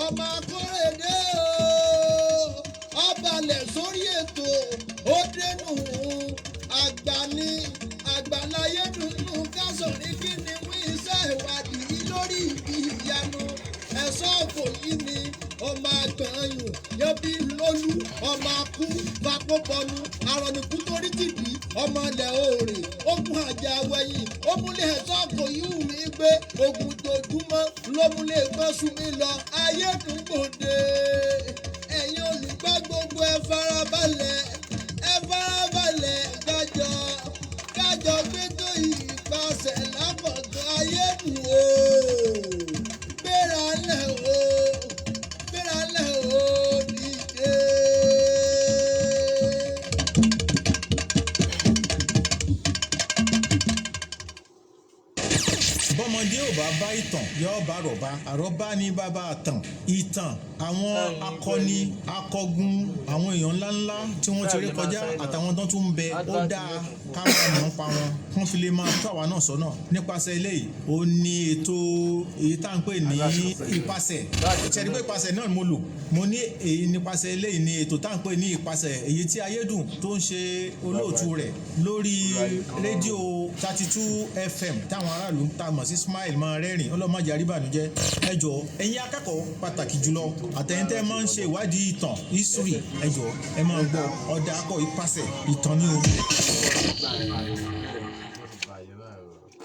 Ọmọ Akórèdé o, ọbalẹ̀ sórí ètò ó dénú àgbà ní àgbàláyé dùnú kásọ̀rí. Kí ni wí iṣẹ́ ìwádìí lórí ibi ìyanu ẹ̀sọ́ òfò yìí ni ọmọ àgbọ̀nyùn yẹbi lólú ọmọ akú fapópọnu arọ̀nìkú torí tìdí ọmọ ilẹ̀ òòrè ogun àjà wẹ̀yìn omúlẹ̀ ẹ̀sọ́ òfò yìí wù mí gbé ogun dojúmọ́ lómúlẹ̀ gbọ́sùn mi lọ ayédùngbòde. Ẹ̀yin olùgbọ́ gbogbo, ẹ farabalẹ̀, ẹ farabalẹ̀, kájọ kájọ gbẹ́tọ̀ ìpasẹ̀ lápọ̀tún ayédùn o. Gbéra lẹ̀ o, gbéra lẹ̀ o, dìde. Bọ́mọdé ò bá bá ìtàn, yóò bá àròbá. Àròbá ní bàbá àtàn. Ìtàn àwọn akọni akọgun, àwọn èèyàn ńláńlá tí wọ́n ti rí kọjá àtàwọn tó tún ń bẹ, ó dáa ká máa mọ̀ nípa wọn kán fi lè máa tó àwa náà sọ́nà. Nípasẹ̀ eléyìí, ó ní ètò èyí tá à ń pè ní ìpasẹ̀. Ṣẹ́ni pé ìpasẹ̀ náà mo lò, mo ní èyí nípasẹ̀ eléyìí ní ètò tá à ń pè ní ìpasẹ̀, èyí tí Ayédùn tó ń ṣe olóòtú rẹ̀ lórí rédíò 32 FM táwọn aráàlú tá a mọ̀ sí Smile máa rẹ́rìn ọlọ́mọdé àríbànújẹ́. Ẹ jọ̀ọ́, ẹ̀yin akẹ́kọ̀ọ́ pàtàkì jùlọ, àtẹ̀yìntẹ́ máa ń ṣe ìwádìí ìtàn, history, ẹ jọ̀ọ́, ẹ máa gbọ́ ọ̀dà akọ ìpasẹ̀ ìtàn ní o.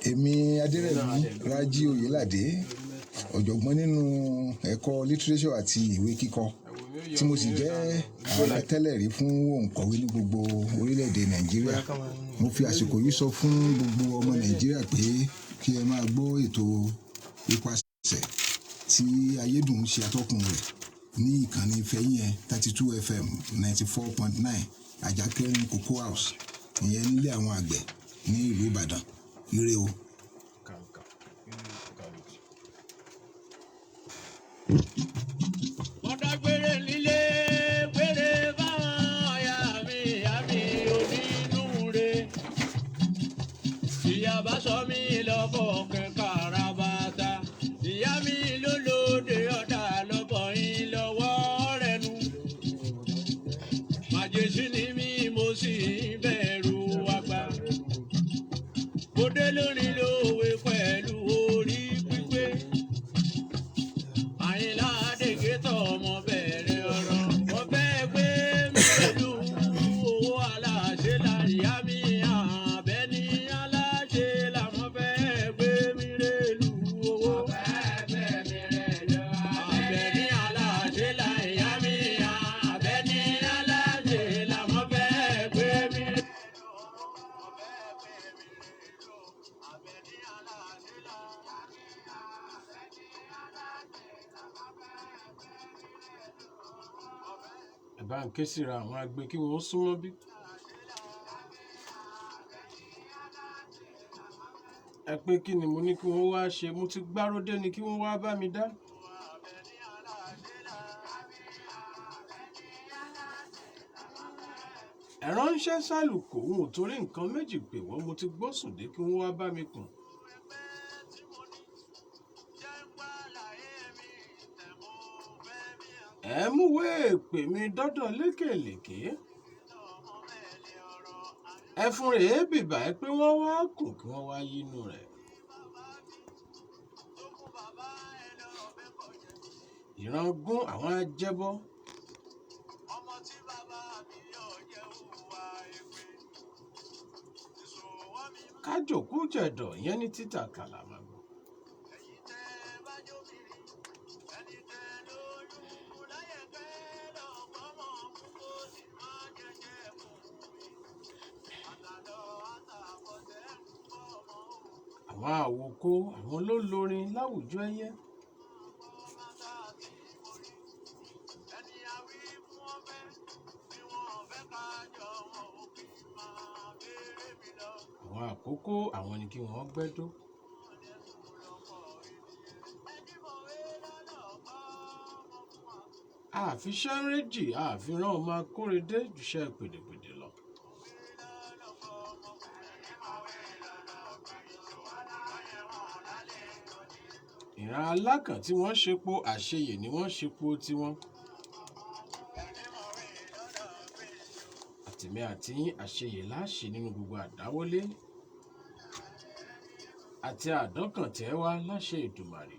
Èmi Adérẹ̀mí Rájí Oyèládé, ọ̀jọ̀gbọ́n nínú ẹ̀kọ́ literature àti ìwé kíkọ, tí mo sì jẹ́ ààrẹ tẹ́lẹ̀ rí fún òǹkọ̀wé ní gbogbo orílẹ̀-èdè Nàìjíríà, mo fi àsìkò yìí sọ fún gbogbo ọmọ Nàìjíríà pé kí ẹ máa gbọ́ ètò Ipasẹ̀ tí Ayédùn ṣe atọ́kùn rẹ̀ ní ìkànnì fẹ́yìn 32 FM 94.9, Àjàkẹ́rin Cocoa House, ìyẹn nílé àwọn àgbẹ̀ ní ìlú Ìbàdàn. Ire o. Mo dágbére nílé gbére báwọn ọ̀yà mi, ìyá mi onínúure. Ìyá bá sọ mí lọ́bọ̀ kẹ́kẹ́ rabata. Ìyá mi ló lóde ọ̀dà lọ́bọ̀ yín lọ́wọ́ rẹ̀ nu. Màjèṣí ni mí, mo sì ń bẹ̀rù àgbà. Mo dé lórí lówe pẹ̀lú orí pípé. Àyìnlá Adégétọ̀ ọmọ bẹ̀rẹ̀ ọ̀rọ̀. Mo fẹ́ gbé mi pẹ̀lú owó aláṣẹ láyà mi, àbẹ́ni aláṣẹ làwọn fẹ́ gbé mi rèlú owó. Àbẹ́ni aláṣẹ láyà mi, àbẹ́ni aláṣẹ làwọn fẹ́ gbé mi rèlú. Ẹ bá ń ké síra àwọn agbe kí wọ́n súnmọ́ bí. Ẹ pé kí ni mo ní kí wọ́n wá ṣe? Mo ti gbáródé ni kí wọ́n wá bá mi dá. Ẹ ránṣẹ́ sálùkò, n ò torí nǹkan méjì pè wọ́n, mo ti gbósùn dé kí wọ́n wá bá mi kùn. Ẹ múwèé èpè mi dọ́dọ̀ lékèlèké. Ẹ fún rèé bìbà ẹ pé wọ́n wá kùn kí wọ́n wá yínú rẹ̀. Ìrangún àwọn ajẹ́bọ́. Kájòkú jẹ̀dọ̀ ìyẹn ní títà kàlàmàgbò. Àwọn àwòko àwọn ló lorin láwùjọ ẹyẹ. Àwọn àkókò àwọn ni kí wọ́n gbẹ́dó. Àfi sẹ́ńrẹ́jì àfihàn ọmọ Akórèdé jùṣẹ́ pèdèpèdè lọ. Ìran alákàn tí wọ́n ṣepo àṣeyè ni wọ́n ṣepo tiwọn. Àtèmi àti yín àṣeyè láṣẹ nínú gbogbo àdáwọ́lé àti àdọ́kàntẹ́ wa láṣẹ Èdùmàrè.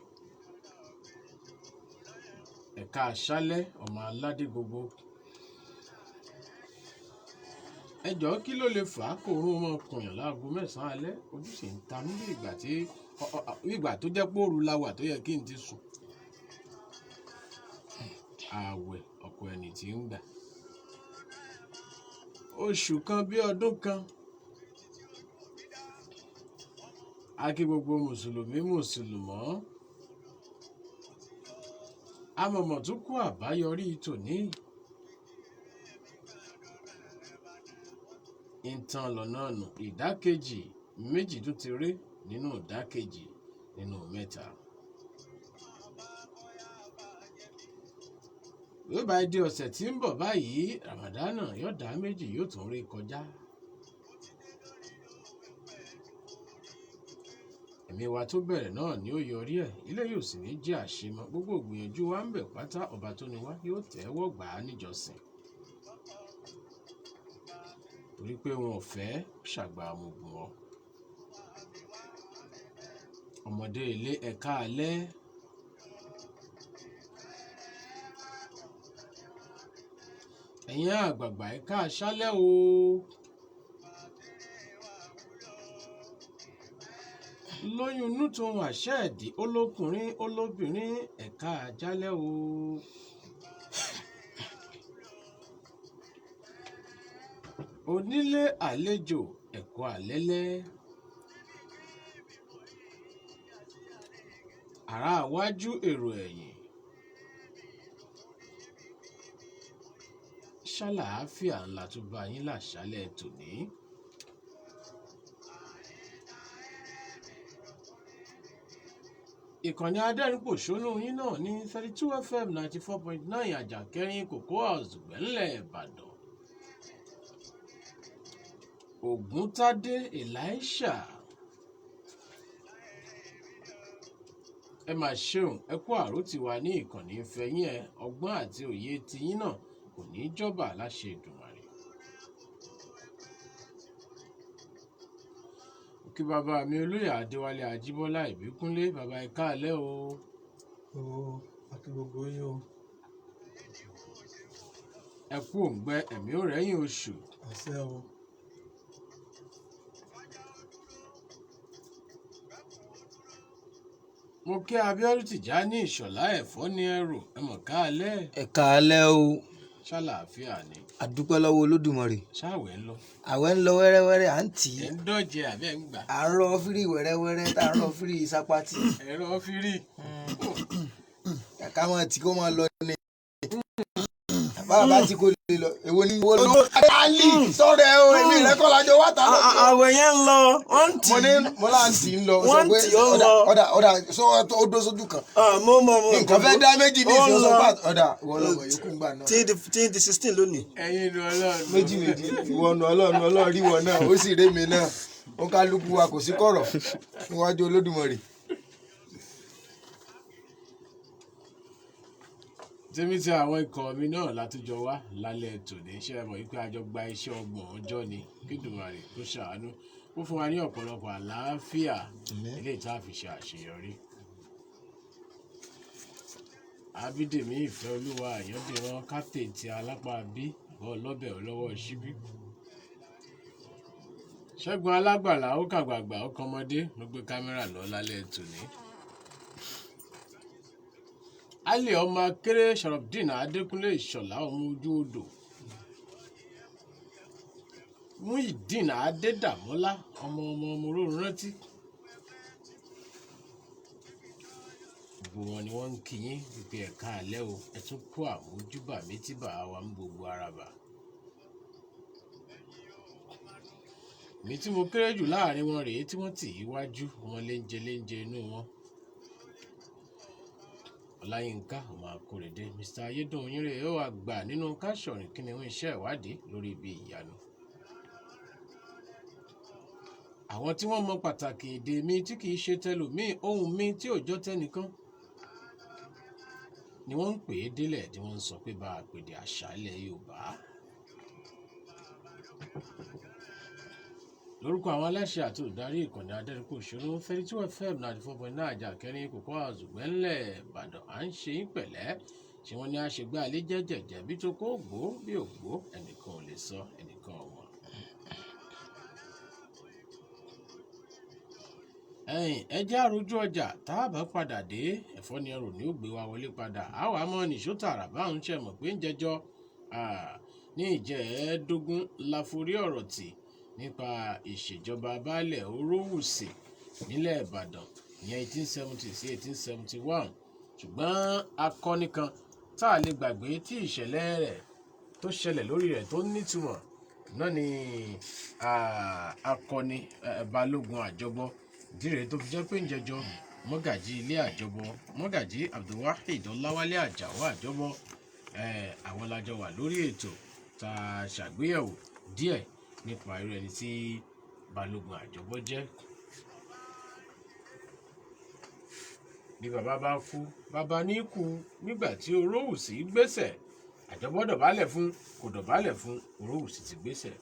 Ẹ̀ka àṣálẹ́ ọmọ aládé gbogbo. Ẹ jọ̀ọ́, kí ló lè fà á kó oorun mọ́ kùnyàn láago 9 alẹ́, ojú sì ń ta mí bí ìgbà tí bí ìgbà tó jẹ́ pé òru la wà tó yẹ kí n ti sùn. Ààwẹ̀ ọ̀pọ̀ ẹni tí ń gbà. Oṣù kan bí ọdún kan. A kí gbogbo mùsùlùmí mùsùlùmọ́. Amọ̀mọ̀ tún kú àbáyọrí tòní. Ìtàn lọ́nà nù ìdákejì méjì tún ti rí nínú ìdákejì nínú mẹ́ta. Yóò bá di ọ̀sẹ̀ tí ń bọ̀ báyìí, Ramadana yóò dá méjì yóò tún rí kọjá. Ẹ̀mí wa tó bẹ̀rẹ̀ náà ni ó yọrí ẹ̀, ilé yóò sì ní jẹ́ àṣemọ. Gbogbo ìgbìyànjú wa ń bẹ̀ pátá, ọba tó ni wá yóò tẹ́wọ́ gbà á níjọsìn. Torí pé wọn ò fẹ́ ṣàgbà amògùn ọ. Ọmọdé ilé, ẹ̀ka alẹ́. Ẹ̀yin àgbààgbà, ẹ̀ka àṣálẹ́ o. Lóyún inú tó ń àṣẹ ẹ̀dí, olókùnrin olóbìnrin, ẹ̀ka àjálẹ́ o. Onílé àlejò, ẹ̀kọ́ àlẹ́lẹ́. Ará iwájú, èrò ẹ̀yìn. Ṣàlàáfíà ńlá tó bá yín láṣálẹ́ tòní. Ìkànnì adẹ́rìnpòṣónú yín náà ní 32 FM 94.9 Àjàkẹ́rin Cocoa House Gbẹ́nlẹ̀ Ìbàdàn. Ògúntádé Elisha. Ẹ mà ṣeun, ẹ kú àrò tí wà ní ìkànnì ìfẹ́yín ẹ, ọgbọ́n àti òye tiyín náà kò ní í jọba láṣẹ Èdùmàrè. Kí bàbá mi olóyè Adéwálé Ajíbọ́lá Ìbíkúnlé, bàbá, ẹ káalẹ́ o. O àti gbogbo yín o. Ẹ kú òǹgbẹ, ẹ̀mí ò rẹ́yìn oṣù. Àṣẹ o. Mo kí Abíọ́dún Tìjání Ìṣọ̀lá ẹ̀fọ́ ní ẹrù, ẹ mọ̀ káalẹ́. Ẹ káalẹ́ o. Ṣàlàáfíà ni? Àdúpẹ́ lọ́wọ́ Olódùmarè. Ṣáàwẹ̀ ń lọ? Àwẹ̀ ń lọ wẹ́rẹ́wẹ́rẹ́, à ń tì í. Ẹ̀ ń dọ̀jẹ̀ àbẹ́ ń gbà? À ń rọ fírì wẹ́rẹ́wẹ́rẹ́, tá à ń rọ fírì sápátì. Ẹ̀rọ fírì. Kàkà máa tì kó máa lọ ní. Báwa bá ti kó lè lọ, èwo ni wo ló. Ali sọ̀rọ̀ ẹ o, èmi rẹ kọ́ lájọ wá ta lọ. Àwẹ̀ yẹn ń lọ, wọ́n ń tì Mo ní í. mo là ń tì í lọ. Wọ́n ń Sọ pé tì í, ó ń ọ̀dà lọ. Ọ̀dà ọ̀dà sọ ó dó sójú kan. Mo mọ̀ mo. Nǹkan fẹ́ dá méjì ní Ó ń ìsìn sọ lọ. pé ọ̀dà ìwọ lọ́mọ yòókù ń gbà náà. Tí ń di 16 lónìí. Ẹ̀yin inú Ọlọ́run. Méjì méjì, ìwọ nu Ọlọ́run, Ọlọ́run rí ìwọ náà, ó sì rí mi náà, ó kálukú wa kò sí kọ̀rọ̀ níwájú Olódùmarè. Tèmi tí àwọn ikọ̀ mi náà látújọ wá lálẹ́ tòní, ṣe é mọ̀ wípé àjọ gba iṣẹ́ 30 ọjọ́ ni. Kí Èdùmàrè kó ṣàánú, ó fún wa ní ọ̀pọ̀lọpọ̀ àlàáfíà eléyìí tá a fi ṣe àṣeyọrí. Abídèmí Ìfẹ́ Olúwa Àyàndìran, captain ti alápá bí bọ́ lọ́bẹ̀ ọlọ́wọ́ síbí. Ṣẹ́gun Alágbàlá, ó kàgbàgbà ó kọmọdé ló gbé kámẹ́rà lọ lálẹ́ tòní. Ali ọmọ akéré Sharafdin Adékúnlé Ìṣọ̀lá ọmọ ojú odò. Muideen Adédàmọ́lá ọmọ ọmọ ọmọ olórun rántí. Gbogbo wọn ni wọ́n ń kí yín wípé ẹ̀ka alẹ́ o, ẹ tún kó àmójúbà méjì bá wa ń gbogbo ara bà. Èmi tí mo kéré jù láàrin wọn rèé tí wọ́n tì í wájú wọn léńjẹ léńjẹ inú wọn. Ọláyínká ọmọ Akórèdé, Mr Ayédùn yín rèé ó àgbà nínú káṣọ̀rìn kí ni wọ́n iṣẹ́ ìwádìí lórí ibi ìyanu. Àwọn tí wọ́n mọ pàtàkì èdè mi tí kì í ṣe tẹlòmíì, ohùn mi tí ò jọ tẹnìkan ni wọ́n ń pè é délẹ̀, tí wọ́n ń sọ pé bá a pèdè àṣà ilẹ̀ Yorùbá. Lórúkọ àwọn aláṣẹ àti olùdarí ìkànnì adẹ́rìnpòṣónú 32 FM 94.9 Àjàkẹ́rin kòkó àzùgbẹ́ńlẹ̀ Ìbàdàn, à ń ṣe yín pẹ̀lẹ́. Ṣé wọ́n ní àṣegbá alẹ́ jẹ́jẹ̀jẹ̀ bí tó kó ògbó bí ògbó, ẹnìkan ò lè sọ, ẹnìkan ò mọ̀. Ẹ̀yin ẹ jẹ́ àròjù ọjà, tá a bá padà dé, ẹ̀fọ́ ni ẹrù ní ó gbé wa wọlé padà. Àwa mọ́ nìṣó tààrà báwọn ṣe mọ̀ pé ń jẹjọ́ ní ìjẹ́ẹ̀ẹ́dógún la forí ọ̀rọ̀ tì nípa ìṣèjọba baálẹ̀ Orówùsì nílẹ̀ Ìbàdàn, ìyẹn 1870 sí 1871. Ṣùgbọ́n akọni kan tá a lè gbàgbé tí ìṣẹ̀lẹ̀ rẹ̀ tó ṣẹlẹ̀ lórí rẹ̀ tó nítumọ̀ náà ni akọni Balógun Àjọbọ. Ìdí rèé tó fi jẹ́ pé ń jẹjọ mọ́gàjí ilé Àjọbọ, mọ́gàjí Abdulwaheed Ọláwálé Àjàó Àjọbọ, àwọn lájọ wà lórí ètò tá a ṣàgbéyẹ̀wò díẹ̀ nípa irú ẹni tí Balógun Àjọbọ jẹ́. Bí bàbá bá kú, bàbá ní kú. Nígbà tí Orówùsì gbéṣẹ̀, Àjọbọ dọ̀bálẹ̀ fún, kò dọ̀bálẹ̀ fún, Orówùsì ti gbéṣẹ̀.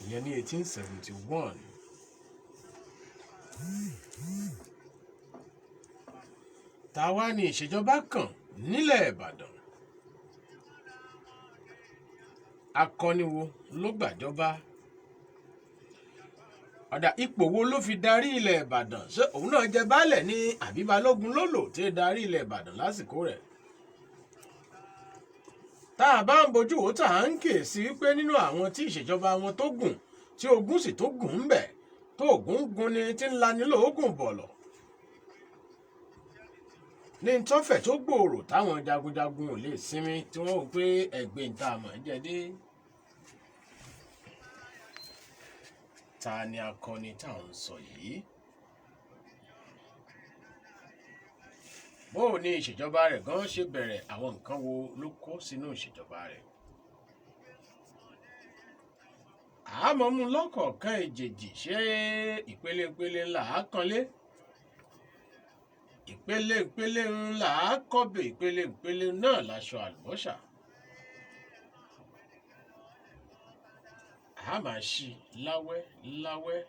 Ìyẹn ní 1871. Táwa ni ìṣèjọba kàn nílẹ̀ Ìbàdàn? Akọni wo ló gbàjọba? Ọ̀dà ipò wo ló fi darí ilẹ̀ Ìbàdàn? Ṣé òun náà jẹ baálẹ̀ ní àbí Balógun ló lò tí ó darí ilẹ̀ Ìbàdàn lásìkò rẹ̀? Tá a bá ń bojú wò, tá à ń kè sí wípé nínú àwọn tí ìṣèjọba wọn tó gùn, tí ogun sì tó gùn ń bẹ̀, tó ògùn gun ni tí ń lani lóògùn bọ̀lọ̀, ní tọ́fẹ̀ tó gbòòrò táwọn jagunjagun ò lè sinmi, tí wọ́n wò pé ẹ̀gbẹ́ ń ta àmọ́ jẹ́ dé. Ta ni akọni tá à ń sọ yìí? Bóò ni ìṣèjọba rẹ̀ gan ṣe bẹ̀rẹ̀? Àwọn nǹkan wo ló kó sínú ìṣèjọba rẹ̀? Àmọ́ mú lọ́kọ̀ọ̀kan èjèèjì, ṣé ìpele-ìpele ńlá á kanlé? Ìpele-ìpele ńlá á kọ́bẹ̀, ìpele-ìpele náà láṣọ àlùbọ́sà. A máa ṣí láwẹ́ láwẹ́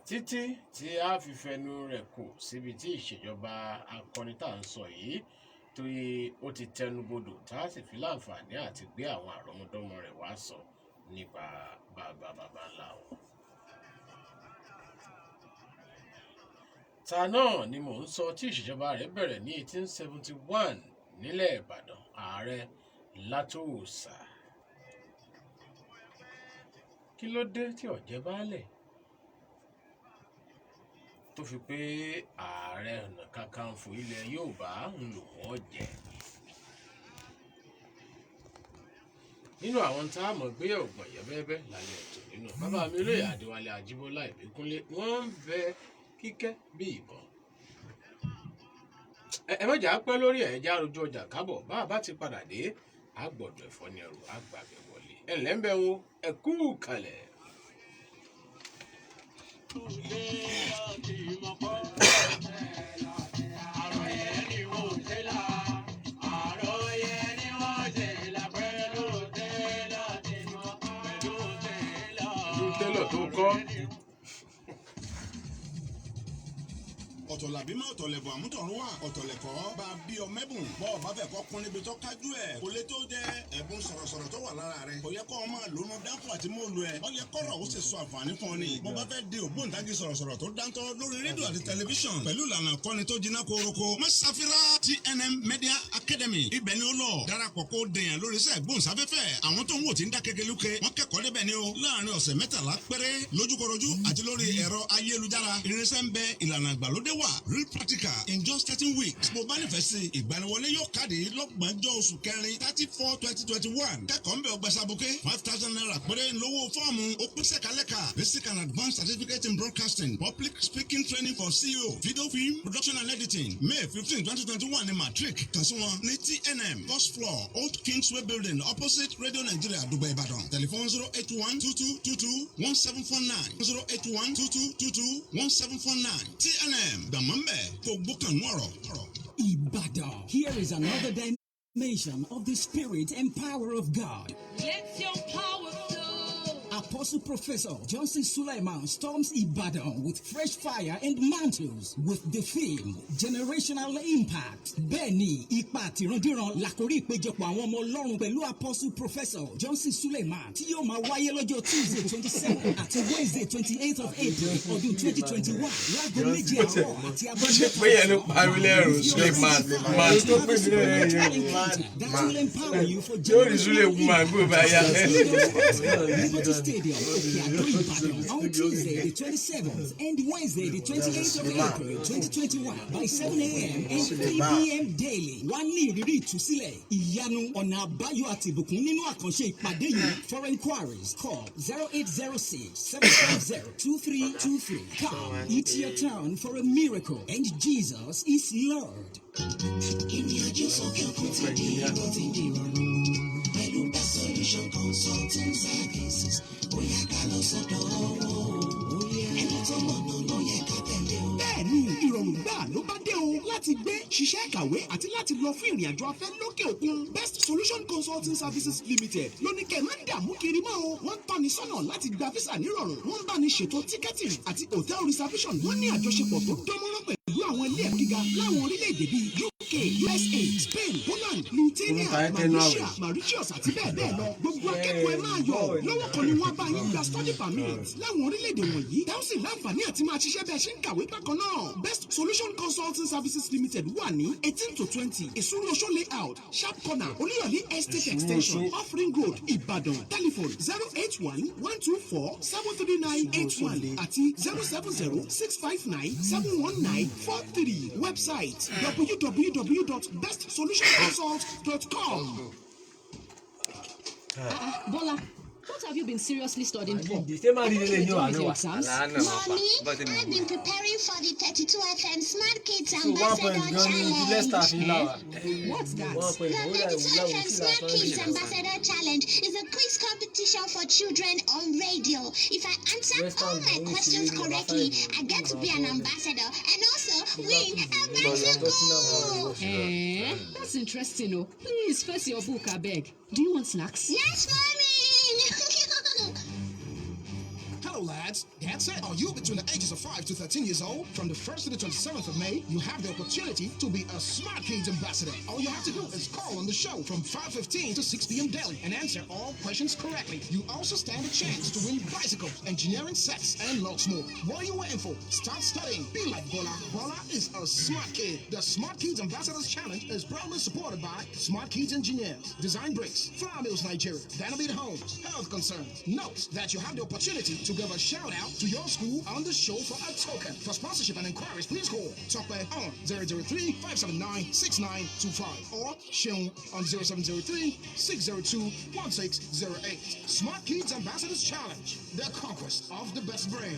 títí tí a fi fẹnu rẹ̀ kò síbi tí ìṣèjọba akọni tá à ń sọ yìí torí ó ti tẹnubodò, tá a sì fi láǹfààní àti gbé àwọn àrọ́mọdọ́mọ rẹ̀ wá sọ nípa bàbá bàbá ńlá wọn. Ta náà ni mò ń sọ tí ìṣèjọba rẹ̀ bẹ̀rẹ̀ ní 1871 nílẹ̀ Ìbàdàn, ààrẹ Látòósà. Kí ló dé tí ó jẹ baálẹ̀ tó fi pé ààrẹ ọ̀nà kakanfò ilẹ̀ Yorùbá ń lò wọ́n jẹ? Nínú àwọn tá a mọ̀ gbéyàwó gbọ̀nyẹ́ bẹ́ẹ́bẹ́ lálẹ́ ètò nínú bàbá mi olóyè Adéwálé Ajíbọ́lá Ìbíkúnlé, wọ́n ń bẹ kíkẹ́ bí ìbọn. Ẹ má jà á pẹ́ lórí ẹ̀, já rojú ọjà kábọ̀. Bá a bá ti padà dé, a gbọ́dọ̀ ẹ̀fọ́ ní ẹrù, a gbàgbẹ́ wọlé. Ẹ ǹlẹ́ ń bẹ̀ wo, ẹ kú kalẹ̀. Ìlú télọ̀ tó kọ́. Ọ̀tọ̀ làbí mọ́, ọ̀tọ̀ lẹ̀bùn àmútọ̀run wà, ọ̀tọ̀ lẹ̀kọ́ bá a bí ọ mẹ́bùn bọ́ ọ bá fẹ́ kọ́ kún níbi tó kájú ẹ̀ kò lè tó jẹ́ ẹ̀bùn sọ̀rọ̀sọ̀rọ̀ tó wà lára rẹ̀ kò yẹ kó o máa lónú dáńfọ̀ àti móòlù ẹ̀ ọ yẹ kọ́rọ̀ ó sì sọ àǹfààní fún ọ ni. Bó bá fẹ́ di ògbóǹtagì sọ̀rọ̀sọ̀rọ̀ tó dáńtọ́ lórí rédíò àti tẹlifíṣàn pẹ̀lú ìlànà kọ́ni tó jiná koroko, má ṣàfihàn TNM Media Academy, ibẹ̀ ni ó lọ darapọ̀ kó dèèyàn lórí iṣẹ́ ìgbóhùnsáfẹ́fẹ́. Àwọn tó ń wò tí ń dá kekeluke wọ́n kẹ́kọ̀ọ́ débẹ̀ ni o. Láàárín ọ̀sẹ̀ 13 péré lójúkorojú àti lórí ẹ̀rọ ayélujára, irinṣẹ́ ń bẹ, ìlànà ìgbàlódé wà, real practical in just 13 weeks. Bó bá nífẹ̀ẹ́ sí, ìgbaniwọlé yóò káàdì lọ́gbọ̀njọ́ oṣù kẹrin, 30/4/2021. Kẹ́kọ̀ọ́ ń bẹ̀ ọgbà sabuké. ₦5,000 péré lówó fọ́ọ̀mù. Ó pín sẹ́kálẹ́kà: basic and advanced certificate in broadcasting, public speaking training for CEO, video film production and editing. May 15, 2021 ní matric. Kàn sí wọn ní TNM, first floor, Old Kingsway Building, opposite Radio Nigeria, Dùgbẹ̀, Ìbàdàn. Telephone 08122221749, 08122221749. TNM, gbàmọ́mbẹ̀ kò gbókànú ọ̀rọ̀. Ibadan. Here is another dimension of the spirit and power of God. Let your power flow. Apostle Professor Johnson Suleiman storms Ibadan with fresh fire and mantles with the theme "Generational Impact." Bẹ́ẹ̀ni, ipa àtìrandíran làkórí ìpéjọpọ̀ àwọn ọmọ Ọlọ́run pẹ̀lú Apostle Professor Johnson Suleiman tí yóò máa wáyé lọ́jọ́ Tuesday 27 àti Wednesday 28 of April ọdún 2021 láago 7 àárọ̀ àti Bó ṣe pé yẹn ló parí lẹ́rù, Suleiman man. That will empower you for Yóò rí Sule man gbé bá yá. Liberty Stadium, Òkè Àdó, Ìbàdàn, on Tuesday the 27th and Wednesday the 28th of April 2021 by 7 a.m. and 3 p.m. daily. Wá ní ìrírí ìtúsílẹ̀, ìyanu, ọ̀nà àbáyọ àti ìbùkún nínú àkànṣe ìpàdé yìí. For inquiries, call 0806 750 2323. Come, it's your turn for a miracle and Jesus is Lord. Ìrìn àjò sókè òkun ti di ó ti di ìrọ̀rùn pẹ̀lú Best Solution Consulting Services. Ó yá, ká lọ sọ́dọ̀ wọn o, ẹni tó mọ̀nà ló yẹ ká tẹ̀lé o. Bẹ́ẹ̀ni, ìrọ̀rùn gbà ló bá dé o láti gbé, ṣiṣẹ́, kàwé àti láti lọ fún ìrìn àjò afẹ́ lókè òkun. Best Solution Consulting Services Limited ló ní kẹ́ ẹ má dààmú kiri mọ́ o. Wọ́n ń tọ́ni sọ́nà láti gba visa nírọ̀rùn, wọ́n ń bá ní ṣètò ticketing àti hotel reservation. Wọ́n ní àjọṣepọ̀ tó dánmọ́rán pẹ̀lú àwọn ilé ẹ̀kọ́ gíga láwọn orílẹ̀-èdè bíi UK, USA, Spain, Poland, Lithuania, Malaysia, Mauritius àti bẹ́ẹ̀ bẹ́ẹ̀ lọ. Gbogbo akẹ́kọ̀ọ́, ẹ máa yọ̀. Lọ́wọ́ kan ni wọ́n bá yín gba study permit láwọn orílẹ̀-èdè wọ̀nyí, dáhùn sí láǹfààní àti máa ṣiṣẹ́ bẹ́ẹ̀ ṣe ń kàwé bákan náà. Best Solution Consulting Services Limited wà ní 18 to 20 Ìṣúró Oṣó Layout, Sharp Corner, Olúyọ̀lé Estate Extension, off Ring Road, Ìbàdàn. Telephone 08112473981 àti 07065971943. Website www.bestsolutionconsult.com. Ah, Bola, what have you been seriously studying for? Ṣé máa rí ilé ní Done wàá with náà your wà? exams? Mommy, I've been preparing for the 32 FM Smart Kids So 1 point Ambassador gan ni ti Leicester fi ń là wá. Challenge. What's that? 1 point The ó dà 32 ìwúlò àwọn FM tí Smart lásán Kids Ambassador Challenge is a quiz competition for children on radio. If I answer West all Ham my ló ń ṣe questions eré number correctly, five I get to be an ambassador and also win a bicycle. Eh, that's interesting. Oh, please face your book, I beg. Do you want snacks? Yes, Mommy. Hello, lads. That's it. Are you between the ages of 5 to 13 years old? From the 1st to the 27th of May, you have the opportunity to be a Smart Kids Ambassador. All you have to do is call on the show from 5:15 to 6 p.m. daily and answer all questions correctly. You also stand a chance to win bicycles, engineering sets, and lots more. What are you waiting for? Start studying. Be like Bola. Bola is a smart kid. The Smart Kids Ambassadors Challenge is proudly supported by Smart Kids Engineers, Design Bricks, Flour Mills Nigeria, Danabit Homes, Health Concerns. Note that you have the opportunity to give a shout out to your school on the show for a token. For sponsorship and inquiries, please call Tokwe on 003 579 6925 or Seun on 0703 602 1608. Smart Kids Ambassadors Challenge, the conquest of the best brain.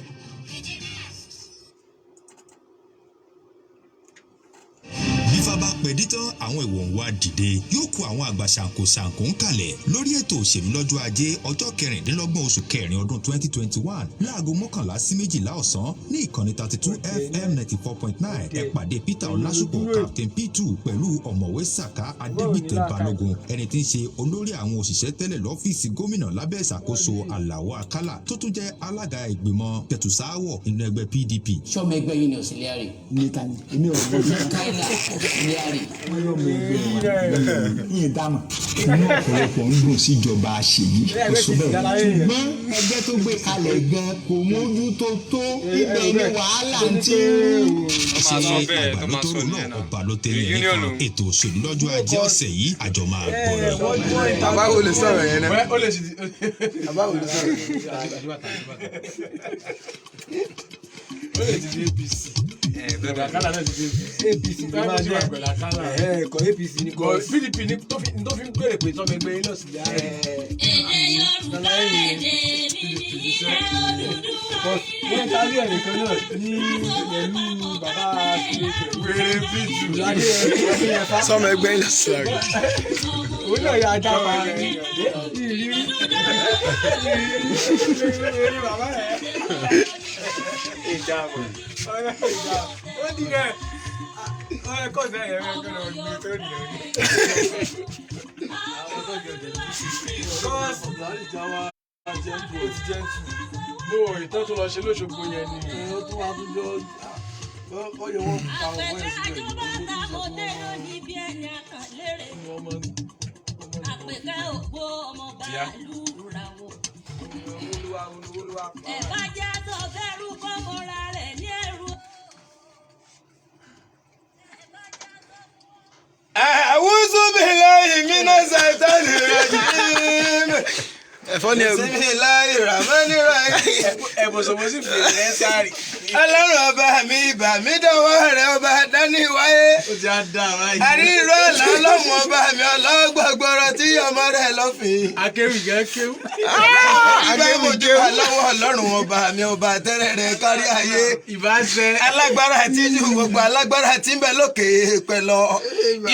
Bífá bá pẹ́ dítán, àwọn ìwọ̀n wa dìde, yóò kó àwọn àgbà ṣàǹkó-ṣàǹkó ń kalẹ̀ lórí ètò òṣèlú lọ́jọ́ Ajé, ọjọ́ 26 oṣù kẹrin ọdún 2021, láago 11 sí 12 ọ̀sán ní ìkànnì 32 FM 94.9. Ẹ pàdé Peter Ọlásùpọ̀, Captain P2, pẹ̀lú Ọ̀mọ̀wé Saka Adégbìtẹ̀ Balógun, ẹni tí ń ṣe olórí àwọn òṣìṣẹ́ tẹ́lẹ̀ lọ́fíìsì gómìnà lábẹ́ ìṣàkóso Àlàó Àkàlà, tó tún jẹ́ alága ìgbìmọ̀ tẹ̀tùsáwọ̀ nínú ẹgbẹ́ PDP. Sọmọ ẹgbẹ́ yìí ni auxiliary. Níta ni èmi ò mọ. Mukaila auxiliary. Wọ́n yóò mọ ẹgbẹ́ wa yìí dáhùn. Inú ọ̀pọ̀lọpọ̀ ń dùn síjọba Ṣèyí, kò sọ bẹ́ẹ̀, ṣùgbọ́n ẹgbẹ́ tó gbé kalẹ̀ gan kò mójútó tó, ibẹ̀ ni wàhálà ń ti ń Ṣe àgbàdo tó rò náà, ọba ló tẹ́lẹ̀ nípa ètò òṣèlú lọ́jọ́ Ajé ọ̀sẹ̀ yìí, àjọ máa gbọ́ lọ. Bàbá wo lè sọ̀rọ̀ yẹn náà? Ó lè ṣe. Bàbá wo lè sọ̀rọ̀ yẹn? Ó lè ti di APC. Àkàlà náà ti dé. APC ló máa jẹ́ ẹ̀kọ́ APC ní kọ́. PDP ní tó fi ń pèrè pé tọ́mọ ẹgbẹ́ yín náà sì lè àárẹ̀. Èdè Yorùbá èdè mi ní ilẹ̀ Odùduwà. Wọ́n tarí ẹnìkan náà ní pẹ̀lú bàbá Wèrè bíjù. Sọmọ ẹgbẹ́ yín lọ sí àgbẹ̀. Òun náà yà á dá pa rẹ̀ ìrírí ìrírí bàbá rẹ̀. Ìdààmú. Ọ̀rẹ́ ìdààmú. Ó ti rẹ̀ ọ̀rẹ́ kọ́ sẹ́yìn ẹ̀rọ ẹ̀kọ́ lọ gbé tó nìyẹn. Àwọn tó jẹ ọ̀dẹ̀. Kọ́ọ̀sì ó ti jẹ́ tù. Mo ìtàn tó lọ ṣe lóṣogbo yẹn ni. Ó tún wá tún jọ ó yẹ wọ́n pa owó ẹ̀ síbẹ̀. Tíá. A'udhu billahi minash shaitani rajim. Ẹ̀fọ́ ni ẹ̀rù. Bismillahir rahmanir rahim. Ẹ̀bùsọ̀bù sì fèrè ẹ̀ sáré. Ọlọ́run ọba mi ìbà mi dọ̀wọ́ rẹ̀ ọba dání wáyé. Ó ti á dá ara yìí. Àríró ọ̀la ọlọ́run ọba mi ọlọ́gbọ̀gbọ̀rọ̀ tí ọmọ rẹ̀ lọ́fìn. Akéwì gan kéwù. Ìbá mojú wa lọ́wọ́ ọlọ́run ọba mi ọba tẹ́rẹ̀ rẹ̀ kárí ayé. Ìbá ṣe. Alágbára tí ju gbogbo alágbára tí ń bẹ lókè pẹ̀lọ.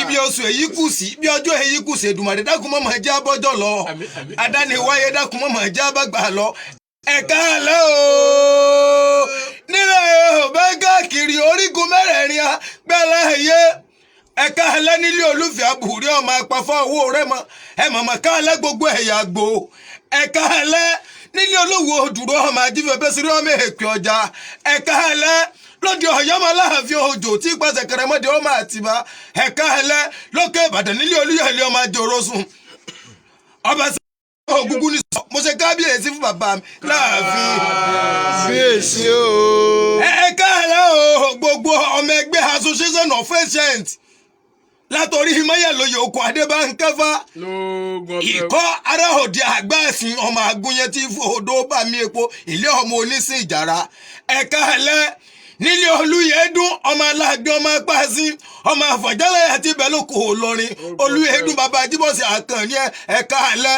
Ibi oṣù èyí kù sí, ibi ọjọ́ èyí kù sí, Èdùmàrè dákun mọ́mọ́ jẹ́ abọ́jọ́ lọ. Adániwáyé dákun mọ́mọ́ jẹ́ abágbà lọ. Ẹ̀ka àlẹ́ o nílẹ̀ Yorùbá káàkiri orígun mẹ́rẹ̀ẹ̀rin agbára ẹ̀yẹ ẹ̀ka alẹ́ nílé olúfẹ́ àbúrí ọmọ apafọ́ owó rẹ̀ mọ́ ẹ̀ mọ̀mọ́ ká alẹ́ gbogbo ẹ̀yà gbò ẹ̀ka alẹ́ nílé olówó òdùrú ọmọ ajífẹ́ bẹ́sírí ọmọ èpè ọjà ẹ̀ka alẹ́ lóde ọ̀yọ́ ọmọ aláàfin òjò tí pàṣẹ kẹrẹmọdé ọmọ àtìbá ẹ̀ka alẹ́ lókè ìbàdàn nílé olúyọ̀lé ọmọ àjòrò sùn ọba ògúngún ní sọ mo ṣe kábíyèsí fún bàbá mi láàfin. Kábíyèsí o. Ẹ káàlẹ́ o gbogbo ọmọ ẹgbẹ́ association of patients látọrí mayẹlóye okùn adébánkẹfà ikọ́ ara òde àgbà ẹ̀sìn ọmọ agúnyẹn tí fòdó bá mi epo ilé ọmọ onísìn ìjàrá ẹ káàlẹ́ nílé olúyẹ̀dún ọmọ aláàgbẹ̀ ọmọ apáàsín ọmọ àfọ̀jálẹ̀ àti ìbẹ̀lòkò olórin olúyẹ̀dún bàbá jíbọ̀sì àkànní ẹ̀ka alẹ́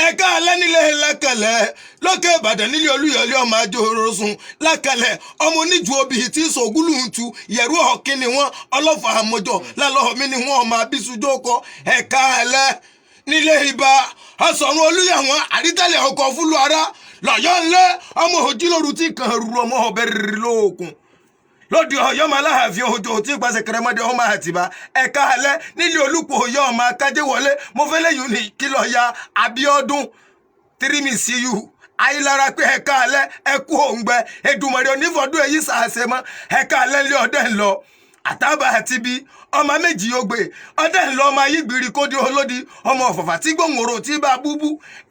ẹ̀ka alẹ́ nílé lákàlẹ̀ lókè ìbàdàn nílé olúyọ̀lé ọmọ ajorosun lákàlẹ̀ ọmọ oníjú obì tí sògúlù ń tu yẹ̀rú ọ̀kín ni wọ́n ọlọ́fà àmọ́jọ lálọ́ mi ni wọ́n ọmọ abísújókọ ẹ̀ka alẹ́ nílé ibà ọ̀sọ̀run olúyàwọ̀n àrítẹ́lẹ̀ ọkọ̀ fúlù ara lọ́yọ̀ ńlẹ́ ọmọ òjìlóru tí kan rú ọmọ ọbẹ̀ rírì lóòkùn lóde Ọ̀yọ́ ọmọ aláàfin òjò tí pàṣẹ kẹrẹmọdé ọmọ àtìbá ẹ̀ka alẹ́ nílé olùpọ̀ Ọ̀yọ́ ọmọ akájé wọlé mo fẹ́ lẹ́yìn ní kìlọ̀ ya Abíọ́dún tírímìsíyù ayélujára pé ẹ̀ka alẹ́ ẹ̀kú òǹgbẹ Èdùmàrè onífọ̀dún èyí sàṣẹ mọ́ ẹ̀ka alẹ́ ńlẹ̀ ọdẹ ńlọ àtàbà àti bí ọmọ méjì ògbè ọdẹ ńlọ ọmọ ayígbìrì kódé olódi ọmọ ọ̀fọ̀fà tí gbòǹgòrò tí bá búbú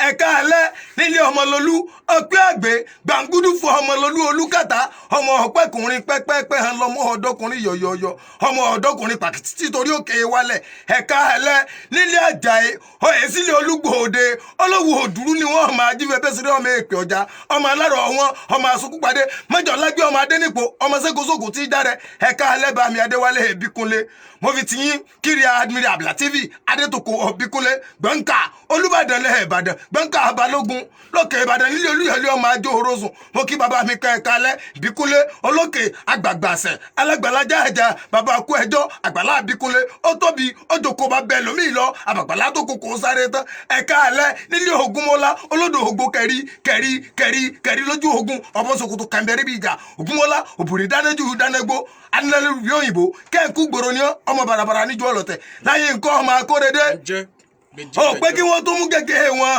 ẹ̀ka alẹ́ nílé ọmọlólú ọpẹ́ àgbẹ̀ gbàngúdú fún ọmọlólú olúkàtà ọmọ ọpẹ́kùnrin pẹ́pẹ́pẹ́ hàn lọ́mọ ọ̀dọ́kùnrin yọ̀yọ̀yọ̀ ọmọ ọ̀dọ́kùnrin pàkìtì torí òkè wálẹ̀ ẹ̀ka alẹ́ nílé àjàyè ọ̀yẹ́ sílé olúgbòde olówó òdúrú ni wọ́n máa jí fẹ́fẹ́ sílé ọmọ èpè ọjà ọmọ alárọ̀ wọn ọmọ asukúpadé mẹ́jọ lágbé ọmọ adénípò ọmọ sékòsókò tí jáde ẹ̀ka alẹ́ bá mi adéwálé ẹ̀bíkúnlé mo fi tiyín kiri admiral abla tv adétòkò ọ̀bíkúnlé gbọ̀ǹkà olúbàdàn lẹ̀ ìbàdàn gbọ̀ǹkà balógun lókè ìbàdàn nílé olúyọ̀lé ọmọ ajó orozùn mo kí bàbá mi kẹ́ ẹ̀ka alẹ́ ìbíkúnlé olókè àgbàgbàsẹ̀ alágbàlájà ẹ̀já bàbá kú ẹjọ́ àgbàlá àbíkúnlé ó tóbi ó jòkó bá bẹ́ẹ̀ lómi lọ àbàgbàlá tó kókó sáré tán ẹ̀ka alẹ́ nílé ògúnmọ́lá olódò ògbó kẹrí kẹrí kẹrí kẹrí lójú ogun ọmọ sokoto kàmbẹ́rẹ́ bí ìjà ògúnmọ́lá òbòrè dánájú dánágbó anilẹ́lú òyìnbó kẹ́ǹkú gbòòrò ni ọmọ bàràbàrà níjọ́ ọlọ́tẹ̀ láyé nǹkan ọmọ akóredé ó pé kí wọ́n tó mú gègé wọn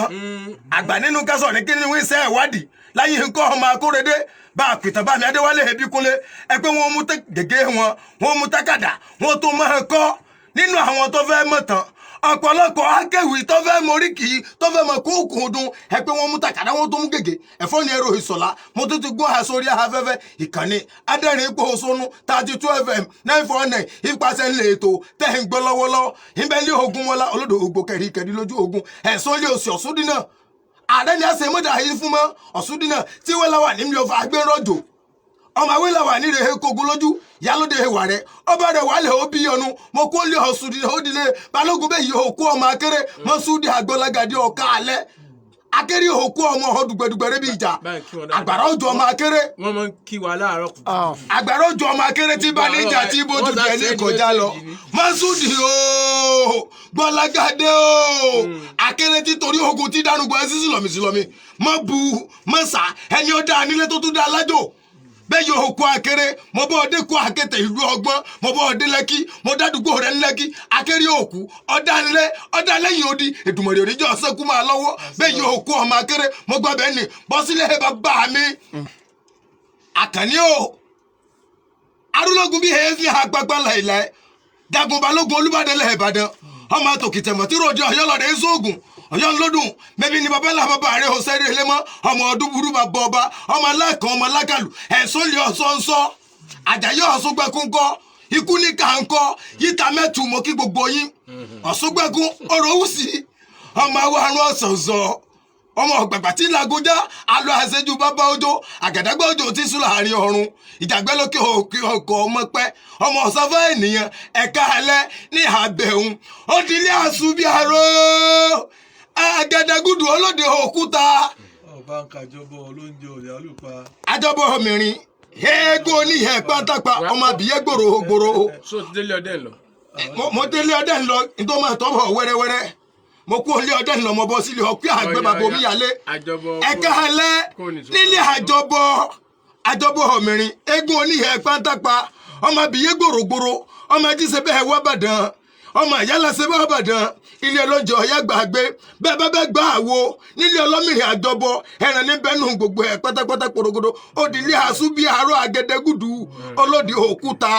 àgbà nínú kẹsàn ní kíni wọ́n ṣe ìwádìí láyé nǹkan ọmọ akóredé bá a pìtàn bá mi adéwálé ẹbí kúnlé ẹ pé wọ́n mú gègé wọn wọ́n mú tákàdá wọ́n tó máa kọ́ nínú àwọn tó fẹ́ mọ̀ tán ọ̀pọ̀lọpọ̀ akéwì tó fẹ́ morí kì í tó fẹ́ mọ kóòkùn dun ẹ pé wọ́n mú tàkàdá wọ́n tó mú gègé ẹ̀fọ́ ni ẹ̀rọ ìsọ̀lá mo tún ti gún aṣọ orí afẹ́fẹ́ ìkànnì adẹ́rìn ipò òṣónú 32 FM 949 ipasẹ̀ ńlẹ̀ ètò tẹ́ ń gbọ́ lọ́wọ́lọ́wọ́ ìbẹ́lẹ̀ ogun mọ́lá olódò ògbó kẹ̀rí kẹ̀rí lójú ogun ẹ̀sán lé oṣù ọ̀ṣúndínà ààrẹ ni a ṣe mọ́dà yìí fún mọ́ ọ̀ṣúndínà tí wọ́n láwà ní mílíọ̀fù agbẹ́rọ̀jò Ọmọ awéláwà níre kogun lójú yálóde ìwà rẹ ọba rẹ wàlẹ̀ ó bí ọnu mo kó lé ọ̀sùn òdìlé balógun bẹ́ẹ̀ yìí òkú ọmọ akéré mọ́súdì àgbọ̀lagadì ọ̀ka alẹ́ akéré òkú ọmọ ọdùgbẹ̀dùgbẹ̀ rẹ bí ìjà àgbàrá òjò ọmọ akéré Wọ́n máa ń kí wa láàárọ̀ kùtù. Àgbàrá òjò ọmọ akéré tí bá níjà tí bójú jẹ ní kọjá lọ. Mọ́súdì ooo, gbọ́lágadé ooo, akéré tí torí ogun tí dánú gbọ́ ẹ sí sílọ̀mí sílọ̀mí mọ́ bu mọ́ sá ẹni ó dáa nílé tó tún dáa lájò bẹ́ẹ̀ yóò kó akéré. Mo bọ́ ọdẹ kó akéte ìlú ọgbọ́n, mo bọ́ ọdẹ lẹ́kí, mo dádúgbò rẹ̀ ńlẹ́kí. Akéré òkú ọ̀dà ńlẹ́ ọ̀dà lẹ́yìn odi Èdùmàrè oníjọ́ sẹ́kù máa lọ́wọ́. Bẹ́ẹ̀ yóò kó ọmọ akéré. Mo gbọ́ bẹ́ẹ̀ ni bọ́sílẹ̀ bàbá mi àkànní o, arúlógún bíi èéfín àgbàgbà láìláì, jagun balógun Olúbàdàn lẹ̀ Ìbàdàn, ọmọ àtòkìtẹ̀mọ̀ tí ròde Ọ̀yọ́ lọ́dẹ sóògùn Ọ̀yọ́ ńlọ́dún mẹ́bí ni babalá bàbá rẹ̀ ọ̀sẹ̀ rẹ̀ lẹ́mọ́ ọmọ ọdún burú bàbá ọba ọmọ alákan ọmọ alákàlù ẹ̀sùn lé ọ̀sọ́nsọ́ àjàyè ọ̀sùngbẹ́kún kọ́ ikú ní kàńkọ́ yíta mẹ́tù. Mọ́ kí gbogbo yín ọ̀sùngbẹ́kún ọ̀rọ̀ òwúsì ọmọ àwọn àrùn ọ̀sọ̀ọ̀sọ̀ ọmọ ọ̀gbàgbà tí lagojá alọ àṣejù bàbá ojó àgàdàgbà òjò tí sùn láàrin ọ̀run ìjàgbẹ́ lókè òkè ọkọ̀ ọmọ pẹ́ ọmọ ọ̀sáfà ènìyàn ẹ̀ka alẹ́ ní àbẹ̀hùn ó di ilé àṣù bí aró àgàdàgùdù olóde òkúta. Ọba ń kájọbọ olóúnjẹ òde àlùpà. Àjọbọ mìíràn eégún oníyẹ pátápá ọmọ àbíyẹ gbòòrò gbòòrò. So ti délé ọdẹ lọ. Mo délé ọdẹ ńlọ nítorí máa tọ́ bọ̀ wẹ́rẹ́wẹ́rẹ́. Mo kú ilé ọdẹ ńlọ, mo bọ́ sílé ọpẹ́ àgbẹ̀ bàbá omíyalé ẹ̀ka alẹ́ nílé àjọbọ àjọbọ ọ̀mìnrin eégún oníyẹ pátápá ọmọ àbíyẹ gbòòrò gbòòrò ọmọ ajíṣe bẹ́ẹ̀ wá bàdàn ọmọ ìyálà ṣe bá bàdàn ilé ọlọ́jọ́ ọ̀yá gbàgbé bẹ́ẹ̀ bá bẹ́ẹ̀ gbà àwo nílé ọlọ́mìnrin àjọbọ ẹran ní bẹ́ẹ̀ nù gbogbo ẹ̀ pátápátá porogodo ó di ilé àṣù bí àárọ̀ àgẹdẹgùdù ọlọ́dì òkúta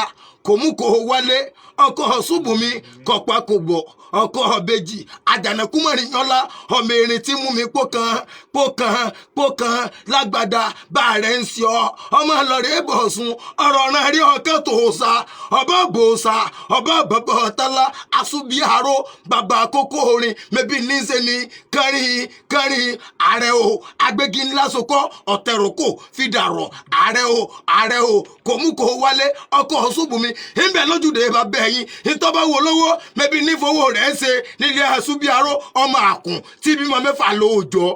kò mú kò wálé ọkọ̀ ṣùbùnmi kọ̀pá kò bọ̀ ọkọ̀ ọ̀bẹ́jì àjànàkú mọ̀rin yànlá ọmọ erin tí mú mi pọ̀kan pọ̀kan pọ̀kan lágbàdá bá rẹ̀ ń ṣe ọ ọmọ lọ́rẹ̀ bọ̀ sùn ọ̀rọ̀ náà rí ọkẹ́ tó sa ọba bò sa ọba bàbá ọ̀tálá àṣùbíàró bàbá kókó orin mẹbí níṣẹ́ ni kẹrin kẹrin ààrẹ o agbégi ńlá sokọ ọ̀tẹ̀rọ̀kọ fìdàrọ̀ ààrẹ o ààrẹ o kò mú kò wálé ọkọ̀ ṣùbùnmi ńbẹ lójúde bàbá ẹ̀yìn ntọ́ba wo lówó mẹbí nífowó rẹ̀ ṣe nílé àṣùbíàró ọmọ àkùn tí bímọ mẹ́fà lóòjọ́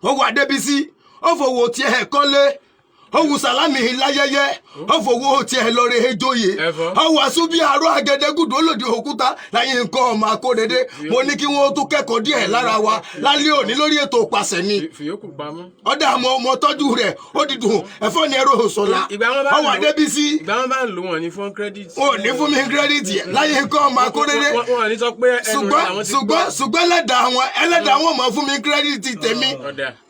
ó wà débísí ó fowó tiẹ̀ kọ́lé ó wù sálámì láyẹyẹ ó fowó tiẹ̀ lọ́rẹ̀ ejóyè ó wà súbíàró àgẹdẹgùdù olódì òkúta láyé nǹkan ọmọ akóredé. Mo ní kí wọ́n tún kẹ́kọ̀ọ́ díẹ̀ lára wa lálẹ́ òní lórí ètò pàṣẹ ni. Fìyókù pamọ́. Ọ̀dà mo tọ́jú rẹ̀ ó di dùn ẹ̀fọ́ ni ẹ̀rọ òṣòlá ó wà débísí. Ìgbà wọn bá ń lò wọn ní fún credit. Wọn ò ní fún mi credit láyé nǹkan ọmọ akóredé. Wọn ò ní sọ pé ẹnu rẹ̀ làwọn ti gbọ́. Ṣùgbọ́n ẹlẹ́dàá wọn ẹlẹ́dàá wọn mọ̀ fún mi credit tèmi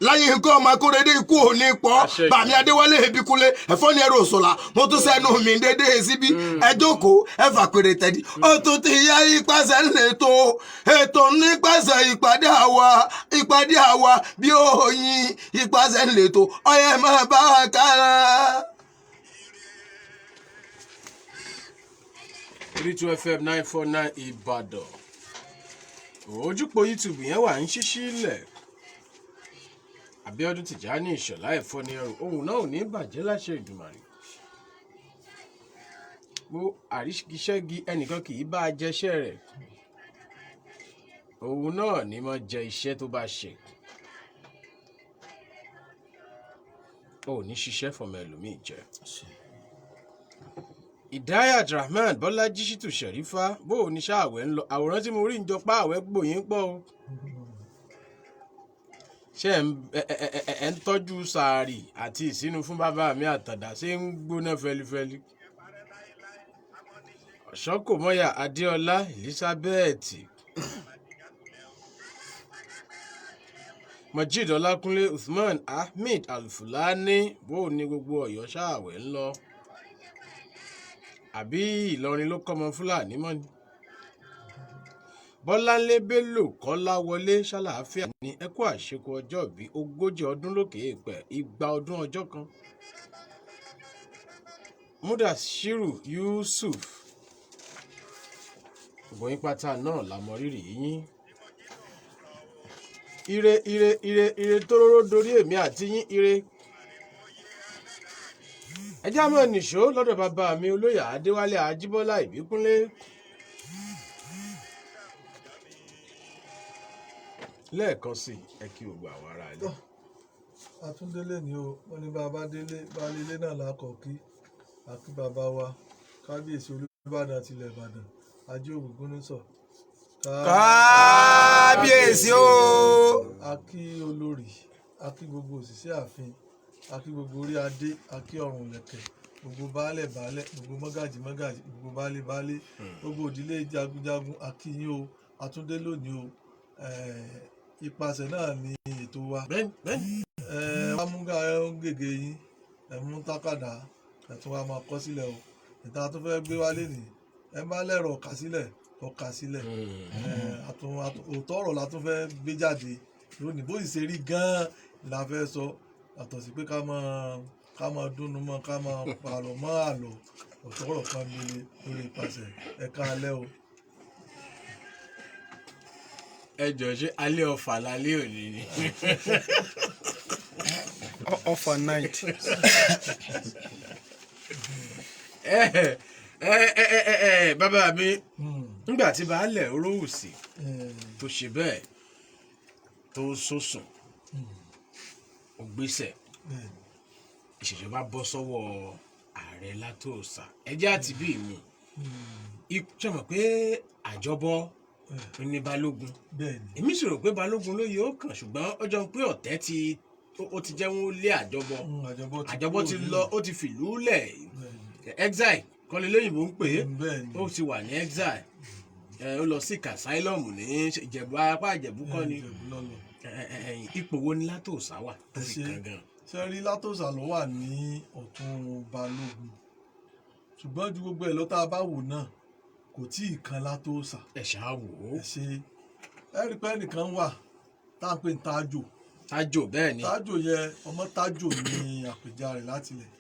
láyé nǹkan ọmọ akóredé. Ikú ò ní pọ̀ bàmí adéwálé ebíkúnlé ẹ̀fọ́ ni ẹ̀rọ òṣòlá. Mo tún sẹ́nu mi dédé síbí. Ẹ jókòó ẹ fàpèrè tẹ̀dí ó tún ti yá ipasẹ̀ ńlẹ̀tọ̀ ètò nípasẹ̀ ìpàdé àwa ìpàdé àwa bí òyìn ipasẹ̀ ńlẹ̀tọ̀ ọyẹ máa bá a kára. 32 FM 949 Ìbàdàn, ojúpọ̀ YouTube yẹn wà ń ṣíṣí lẹ̀. Abíọ́dún Tìjání Ìṣọ̀lá ẹ̀fọ́ ni ẹrù ohun náà ò ní bàjẹ́ láṣẹ Ìdùmàrè. Mo àríṣẹ́gi ẹnìkan kì í bá a jẹṣẹ́ rẹ̀, òun náà ní mọ́ jẹ iṣẹ́ tó bá ṣe. Ò ní ṣiṣẹ́ fọmọ ẹlòmíì jẹ. Ìdáyàt Rahman Bọ́lájí Ṣítù Ṣẹ̀rífà, bó o ní ṣáàwẹ̀ ń lọ? Àwòrán tí mo rí ń jọ pa àwẹ̀ gbòyìn pọ̀ o. Ṣé ẹ ń tọ́jú sàárì àti ìsinu fún bàbá mi àtàdá ṣé ń gbóná fẹlifẹli? Ọ̀ṣọ́kòmọ́yà Adéọlá Elizabeth Majid Ọlákúnlé Usman Ahmed Alfulani, bó o ní gbogbo Ọ̀yọ́ ṣáàwẹ̀ ń lọ? Àbí Ìlọrin ló kọ́mọ Fúlàní mọ́ ni? Bọ́láńlé Bello Kọ́láwọlé, ṣàlàáfíà ní? Ẹ kú àṣekù ọjọ́ bíi 40 ọdún lókè èèpẹ̀, 200 ọdún ọjọ́ kan. Mudashiru Yusuf, gbogbo yín pátá náà la mọ rírì yín. Ire ire ire ire tóróró dorí èmi àti yín ire. Ẹ já mọ́ nìṣó lọ́dọ̀ bàbá mi, olóyè Adéwálé Ajíbọ́lá Ìbíkúnlé. Lẹ́ẹ̀kan sí, ẹ kí gbogbo àwọn ará ilé. Àtúndélé ni o. Wọn ní bàbá délé, baálé ilé náà lákọ kí àkí bàbá wa, kábíyèsí Olúbàdàn tilẹ̀ Ìbàdàn, Ajé Ògúngúnnísọ̀. Kábíyèsí o. A kí olórí, a kí gbogbo òṣìṣẹ́ ààfin, a kí gbogbo orí adé, a kí ọrùn lẹ̀kẹ̀, gbogbo baálẹ̀ baálẹ̀, gbogbo mọ́gàjì mọ́gàjì, gbogbo baálé baálé, gbogbo òdílé jagunjagun, a kí yín o. Àtúndé lónìí o. Ipasẹ̀ náà ni ètò wa. Wá mú gègé yín, ẹ mú tákàdá, ẹ tún wá máa kọ sílẹ̀ o. Ìta tó fẹ́ gbé wálé nìyí, ẹ bá lẹ́rọ kà sílẹ̀, kọ kà sílẹ̀. Òótọ́ ọ̀rọ̀ la tún fẹ́ gbé jáde lónìí. Bó sì ṣe rí gan-an la fẹ́ sọ, yàtọ̀ sí pé ká máa dúnnu mọ́, ká máa pààrọ̀ mọ́ àlọ́. Òótọ́ ọ̀rọ̀ kan lórí lórí ipasẹ̀. Ẹ káalẹ́ o. Ẹ jọ, ṣé alẹ́ ọfà lálẹ́ òní ni? Ọfà night. Ẹ ẹ ẹ ẹ ẹ, bàbá mi, nígbà tí baálẹ̀ Orówùsì tó ṣe bẹ́ẹ̀ tó sọ̀sùn, ó gbéṣẹ̀, ìṣèjọba bọ́ sọ́wọ́ ààrẹ Látòòsà. Ẹjẹ́ àti bí mi ṣe mọ̀ pé àjọbọ ní balógun. Èmi sì rò pé balógun ló yẹ ó kàn, ṣùgbọ́n ó jọ pé ọ̀tẹ̀ ti ó ti jẹ́ wọ́n lé àjọbọ. Àjọbọ ti lọ, ó ti fìlú lẹ̀, exile kọ́lé lóyìnbó ń pè é. Ó ti wà ní exile, ó lọ sí asylum ní Ìjẹ̀bú, apá Ìjẹ̀bú kọ́ ni. Ipò wo ni Látòòsà wà tó fi kàn gan? Ṣe rí, Látòòsà ló wà ní ọ̀tún balógun, ṣùgbọ́n ju gbogbo ẹ̀ lọ, tá a bá wò náà, kò tí ì kan Látòòsà. Ẹ ṣáà wò ó. Ẹ ṣe, ẹ rí i pé ẹnìkan wà tá à ń pè ní Tájò. Tájò, bẹ́ẹ̀ ni. Tájò yẹn, ọmọ Tájò ní àpèjà rẹ̀ látilẹ̀.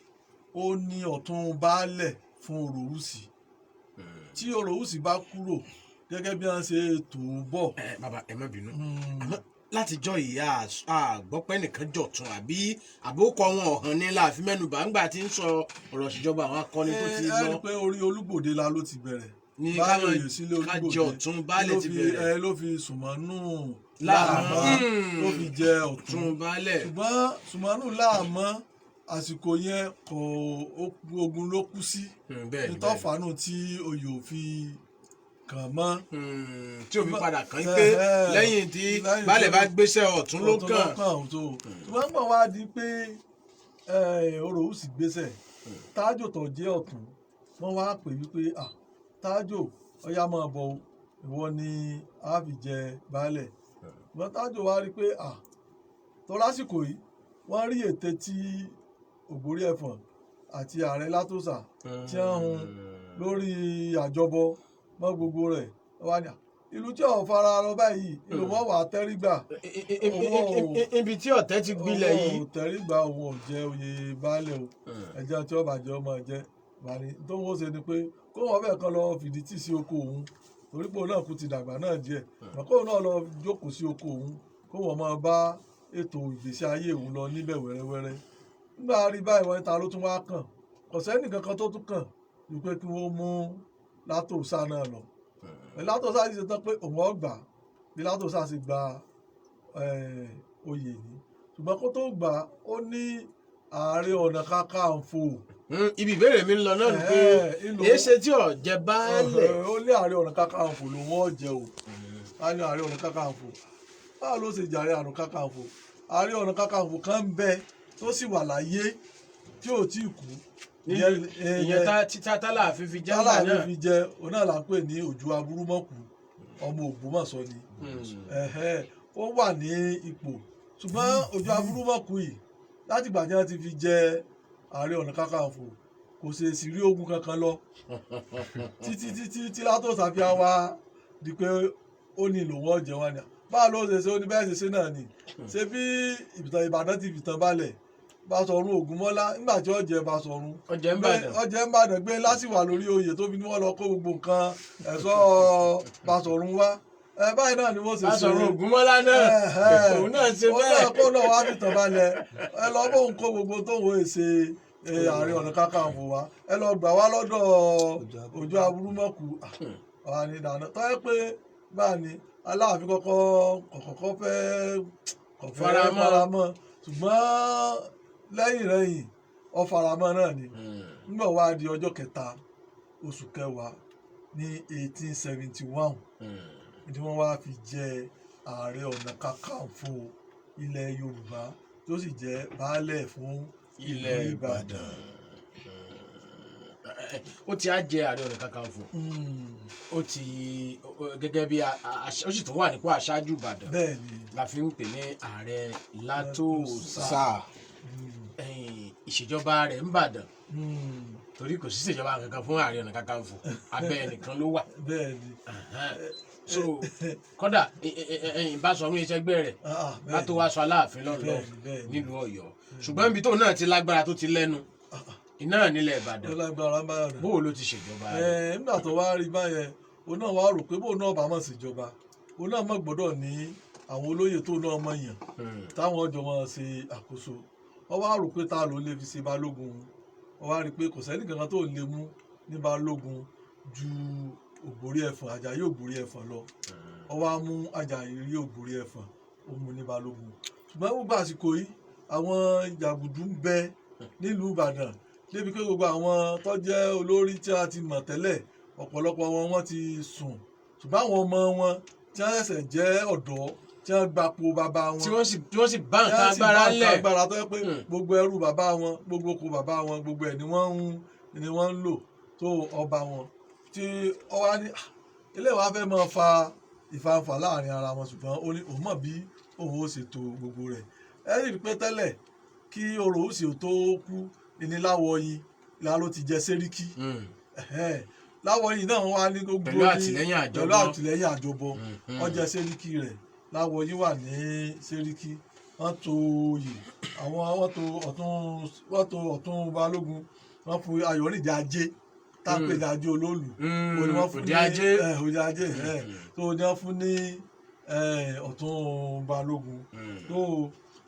Ó ní ọ̀tún baálẹ̀ fún Òròwùsì. Tí Òròwùsì bá kúrò, gẹ́gẹ́ bí wọ́n ṣe tó bọ̀. Ẹ bàbá, ẹ má bínú, àmọ́ látijọ́ ìyá àgbọ́pẹ́ nìkan jọ̀tún àbí àbókọ wọn ọ̀hán ní láàfin mẹ́nubà ńgbà tí ń sọ ọ̀rọ̀ ìṣèjọba àwọn akọni tó ti Ẹ lọ. rí i pé orí Olúgbòde la ló ti bẹ̀rẹ̀. Ní Baálé oyè sílé ká Olúgbòde jẹ ọ̀tún baálé ti bẹ̀rẹ̀. Ẹ ló fi Sùmọ́nù Láàmọ́. Láàmọ́ ló fi jẹ ọ̀tún ọ̀tún baálẹ̀. Ṣùgbọ́n Sùmọ́nù Láàmọ́, àsìkò yẹn kò ogun ló kú sí. Bẹ́ẹ̀ ni. Nítọ́fàánù tí oyè ò fi kàn mọ́. Tí òfin padà kàn yín pé lẹ́yìn tí baálẹ̀ bá gbéṣẹ́, ọ̀tún ló kàn. Tó ṣùgbọ́n gbọ̀n wá di pé Òròwùsì gbéṣẹ́, Tájò tó jẹ́ ọ̀tún, wọ́n wá pè wípé, "Ah, Tájò, ọ̀yá máa bọ̀ o, ìwọ ni a fi jẹ baálẹ̀." Ṣùgbọ́n Tájò wá rí pé, ah, tó lásìkò yìí, wọ́n rí ète tí Ògbórí Ẹ̀fọ̀n àti ààrẹ Látòsà tí wọ́n hun lórí àjọbọ mọ́ gbogbo rẹ̀. Wọ́n wá ní, "Ah, ìlú tí ò fara rọ báyìí, ìlú wọn wà á tẹ́rígbà." Ibi tí ọ̀tẹ̀ ti gbilẹ̀ yìí. Òun ò tẹ́rígbà, òun ò jẹ oyè baálẹ̀ o. Ẹ̀jẹ̀ tí ọba jẹ́ ọmọ jẹ́ bani tó ń wọ́n ṣe ni pé kó wọn fẹ́ kan lọ fìdí tì sí oko òun, torí pé òun náà kú ti dàgbà náà díẹ̀, mọ̀ kóun náà lọ jókòó sí oko òun, kó wọn máa bá ètò ìgbésí ayé òun lọ níbẹ̀ wẹ́rẹ́wẹ́rẹ́. Nígbà rí báyìí, wọ́n ta ló tún wá kàn? Kò sẹ́ni kankan tó tún kàn ju pé kí wọ́n mú Látòsá náà lọ. Látòsá sì ṣe tán pé òun ọgbà. Bí Látòsá sì gba oyè ní, ṣùgbọ́n kó tó gbà, ó ní Ààrẹ Ọ̀nà Kakanfò. Ibi ìbéèrè mi ń lọ náà ni pé èé ṣe tí ò jẹ baálẹ̀? Ó ní Ààrẹ Ọ̀nà Kakanfò ló wọ́n jẹ o. A ní Ààrẹ Ọ̀nà Kakanfò, báwo ló ṣe jẹ Ààrẹ Ọ̀nà Kakanfò? Ààrẹ Ọ̀nà Kakanfò kan ń bẹ tó sì wà láyé tí ò tí ì kú. Ìyẹn tálàáfin fi jẹ́ ńgbà náà. Tálàáfin fi jẹ, òun náà là ń pè ní Òjó Aburúmọ̀kù, ọmọ Ògbómọ̀ṣọ́ ni. Ó wà ní ipò, ṣùgbọ́n Òjó Aburúmọ̀kù yìí, láti ìgbà tí wọ́n ti fi jẹ Ààrẹ Ọ̀nà Kakanfò, kò ṣe sì rí ogun kankan lọ títí títí tí Látòsà fi wá di pé ó ní lòun ọ̀jẹ̀ wọn ni. Báwo ló ṣe ṣe? Ó ní bẹ́ẹ̀ ṣe ṣe náà ni. Ṣé bí ìbìtàn Ìbàdàn ti fìtàn balẹ̀, Basọ̀run Ògúnmọ́lá, nígbà tí ọ̀jẹ̀ Basọ̀run ọ̀jẹ̀ ń Bàdàn. Ọ̀jẹ̀ ń Bàdàn gbé lásìwà lórí oyè tó fi ní wọ́n lọ kó gbogbo nǹkan ẹ̀ṣọ́ Basọ̀run wá. Ẹ báyìí náà ni wọ́n ṣe ṣe. Basọ̀run Ògúnmọ́lá náà, òun náà ṣe bẹ́ẹ̀. Òun náà kó náà wá fìtàn balẹ̀, ẹ lọ bóun kó gbogbo tóun ò ṣe Ààrẹ Ọ̀nà Kakanfò wá, ẹ lọ gbà wá lọ́dọ̀ Òjó Aburúmọ̀kù wà ní ìdáná tó yẹ pé báà ni Aláàfin kọ́kọ́ kọ̀kọ́kọ́ fẹ́ kọ̀fẹ́ faramọ́, ṣùgbọ́n lẹ́yìn rẹ̀yìn ó faramọ́ náà ni. Nígbà wá di ọjọ́ kẹta oṣù kẹwàá ní 1871 ni wọ́n wá fi jẹ Ààrẹ Ọ̀nà Kakanfò ilẹ̀ Yorùbá, tó sì jẹ́ baálẹ̀ fún ilẹ̀ Ìbàdàn. Ó ti á jẹ Ààrẹ Ọ̀nà Kakanfò, ó ti gẹ́gẹ́ bí ó sì tún wà nípò aṣáájú Ìbàdàn la fi ń pè ní Ààrẹ Látòósà. Ìṣèjọba rẹ̀ ń Bàdàn, torí kò sí ìṣèjọba kankan fún Ààrẹ Ọ̀nà Kakanfò, abẹ́ ẹnìkan ló wà. So kódà Báṣọ̀run ìṣẹ́gbẹ́ rẹ̀ látó wá sọ Aláàfin lọ́nà nílùú Ọ̀yọ́, ṣùgbọ́n ibi tóun náà ti lágbára tó ti lẹ́nu iná nílẹ̀ Ìbàdàn, bóò ló ti ṣèjọba rẹ̀. Nígbà tó wá rí báyẹn, òun náà wá rò pé bóun náà bá mọ̀ ṣèjọba, òun náà mọ̀ gbọ́dọ̀ ní àwọn olóyè tó náà mọ̀ yàn táwọn ọjọ́ wọn ṣe àkóso. Wọ́n wá rò pé ta ló lè fi ṣe balógun. Wọ́n wá rí i pé kò sẹ́ni kankan tó lè mú ní balógun ju Ògbórí Ẹ̀fọ̀n, Àjàyí Ògbórí Ẹ̀fọ̀n lọ. Wọ́n wá mú Àjàyí Ògbórí Ẹ̀fọ̀n, ó mú ní balógun. Ṣùgbọ́n gbogbo àsìkò yìí àwọn jàgùdù ń bẹ nílùú Ìbàdàn, débi pé gbogbo àwọn tó jẹ́ olórí tí a ti mọ̀ tẹ́lẹ̀, ọ̀pọ̀lọpọ̀ wọn wọ́n ti sùn, ṣùgbọ́n àwọn ọmọ wọn tí wọ́n ṣẹ̀ṣẹ̀ jẹ́ ọ̀dọ́ tí wọ́n gbapò bàbá wọn, tí wọ́n sì bá nǹkan agbára ńlẹ̀, agbára tó yẹ pé gbogbo ẹrú bàbá wọn, gbogbo oko bàbá wọn, gbogbo ẹ̀ ni wọ́n ń lò tó ọba wọn. Tí ọwá ní ilé wa fẹ́ máa fa ìfanfà láàrin ara wọn, ṣùgbọ́n ó ní òun mọ̀ bí òun ó ṣètò gbogbo rẹ̀. Ẹ rí i pé tẹ́lẹ̀ kí Oròwùsì tó kú ní Láwọyìn la ló ti jẹ sẹ́ríkì. Láwọyìn náà wà ní gbogbo pẹ̀lú àtìlẹ́yìn àjọbọ ó jẹ sẹ́ríkì rẹ̀. Láwọyìn wà ní sẹ́ríkì, wọ́n to oyè àwọn, wọ́n to ọ̀tún balógun, wọ́n fún Ayọ̀rìndé Ajé tápè ní Ajé Olóòlù, Òde Ajé Òde Ajé tó ní wọ́n fún ní ọ̀tún balógun, tó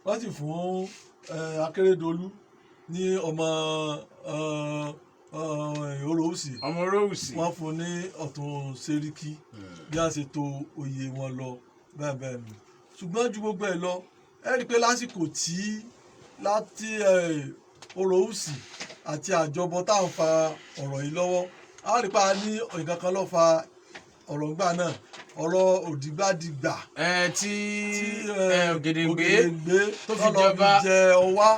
wọ́n sì fún Akérédolú ní ọmọ Oròwùsì, ọmọ Oròwùsì wọ́n fún ní ọ̀tún sẹ́ríkì. Bí a ṣe to oyè wọn lọ bẹ́ẹ̀ bẹ́ẹ̀ nù. Ṣùgbọ́n ju gbogbo ẹ̀ lọ, ẹ rí i pé lásìkò tí láti Oròwùsì àti àjọbọ tá à ń fa ọ̀rọ̀ yìí lọ́wọ́, a rí i pé a ní nǹkan kan ló fa ọ̀rọ̀ ńgbà náà, ọ̀rọ̀ òdìgbàdìgbà tí Ògèdèngbé tó fi jọba jẹ ọwá.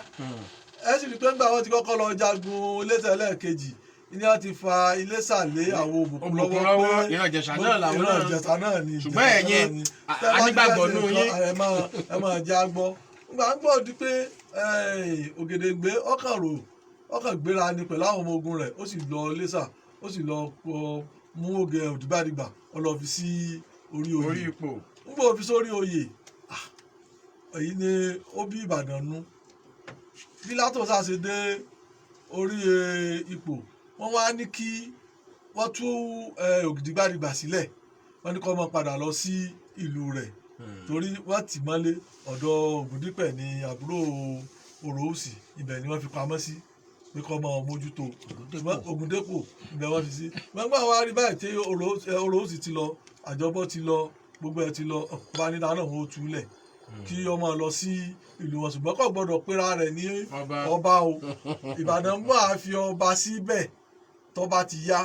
Ẹ sì rí i pé ńgbà wọn ti kọ́kọ́ lọ jagun Iléṣà lẹ́ẹ̀kejì ní wọ́n ti fa Iléṣà lé àwọn Òbùkún lọ́wọ́ pé ìran Ìjẹ̀ṣà náà làwọn náà, ìran Ìjẹ̀ṣà náà ni. Ṣùgbọ́n ẹ̀yin anígbàgbọ́ nù yín ẹ máa jẹ́ àgbọ̀. Ńgbà ń gbọ́ di pé Ògèdèngbé ọkàn rò ọkàn gbéra ni pẹ̀lú àwọn ọmọ ogun rẹ̀, ó sì lọ Iléṣà, ó sì lọ mú oge Òdìgbàdìgbà, ó lọ fi sí orí oyè. Ńgbà ó fi sórí oyè, èyí ni ó bí Ìbàdàn nú. Bí Látòósà ṣe dé orí ipò, wọ́n wá ní kí wọ́n tú Ògìdìgbàdìgbà sílẹ̀, wọ́n ní kó máa padà lọ sí ìlú rẹ̀, torí wọ́n tì mọ́lé ọ̀dọ̀ Ògúndípẹ̀ ní àbúrò Oròwùsì, ibẹ̀ ni wọ́n fi pamọ́ sí pé kó máa mójútó Ògúndépò, ibẹ̀ wọ́n fi sí. Wọ́n gbà wá rí báyìí tí Oròwùsì ti lọ, àjọbọ ti lọ, gbogbo ẹ̀ ti lọ, ọba níta náà wọ́n ó túlẹ̀ kí ọmọ lọ sí ìlú wọn, ṣùgbọ́n kò gbọ́dọ̀ pera rẹ̀ ní ọba o. Ìbàdàn máa fi ọba síbẹ̀ tọ́ba ti yá,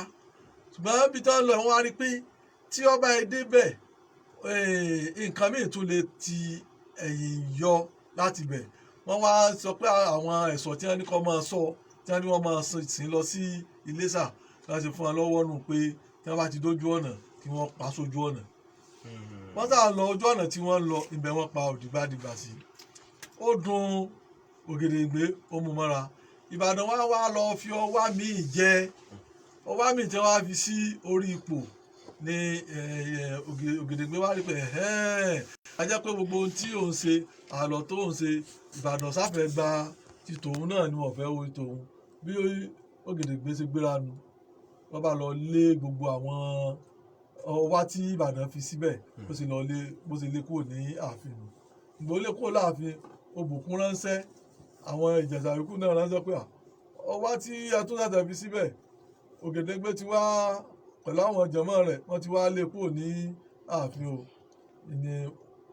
ṣùgbọ́n bí tán lọ wọ́n á rí pé tí ọba ẹ débẹ̀ nǹkan míì tún lè ti ẹ̀yìn yọ láti bẹ̀. Wọ́n wá sọ pé àwọn ẹ̀ṣọ́ tí wọ́n ní kó máa sọ, tí wọ́n ní wọ́n máa sìn lọ sí Iléṣà láti fún wọn lọ́wọ́ nù pé tí wọ́n bá ti dójú ọ̀nà kí wọ́n pa sójú ọ̀nà. Wọ́n sá lọ ojú ọ̀nà tí wọ́n lọ, ibẹ̀ wọ́n pa Òdìgbàdìgbà sí. Ó dùn Ògèdèngbé, ó mú mọ́ra. Ìbàdàn wá wá lọ fi ọwá míì jẹ, ọwá míì tí wọ́n á fi sí orí ipò ní Ògèdèngbé wá rí pé a jẹ́ pé gbogbo ohun tí òun ṣe, àlọ́ tó òun ṣe, Ìbàdàn sáfẹ́ gba ti tòun náà ni wọ́n fẹ́ wo tòun. Bí Ògèdèngbé ṣe gbéra nu, wọ́n bá lọ lé gbogbo àwọn ọwá tí Ìbàdàn fi síbẹ̀, ó sì lọ lé, bó ṣe lé kúrò ní ààfin nù. Ìgbò lé kúrò láàfin, Òbùkún ránṣẹ́, àwọn Ìjẹ̀ṣà yòókù náà ránṣẹ́ pé Ọwá tí atúntàtà fi síbẹ̀, Ògèdèngbé ti wá pẹ̀lú àwọn jọmọ́ rẹ̀, wọ́n ti wá lé kúrò ní ààfin o. Ní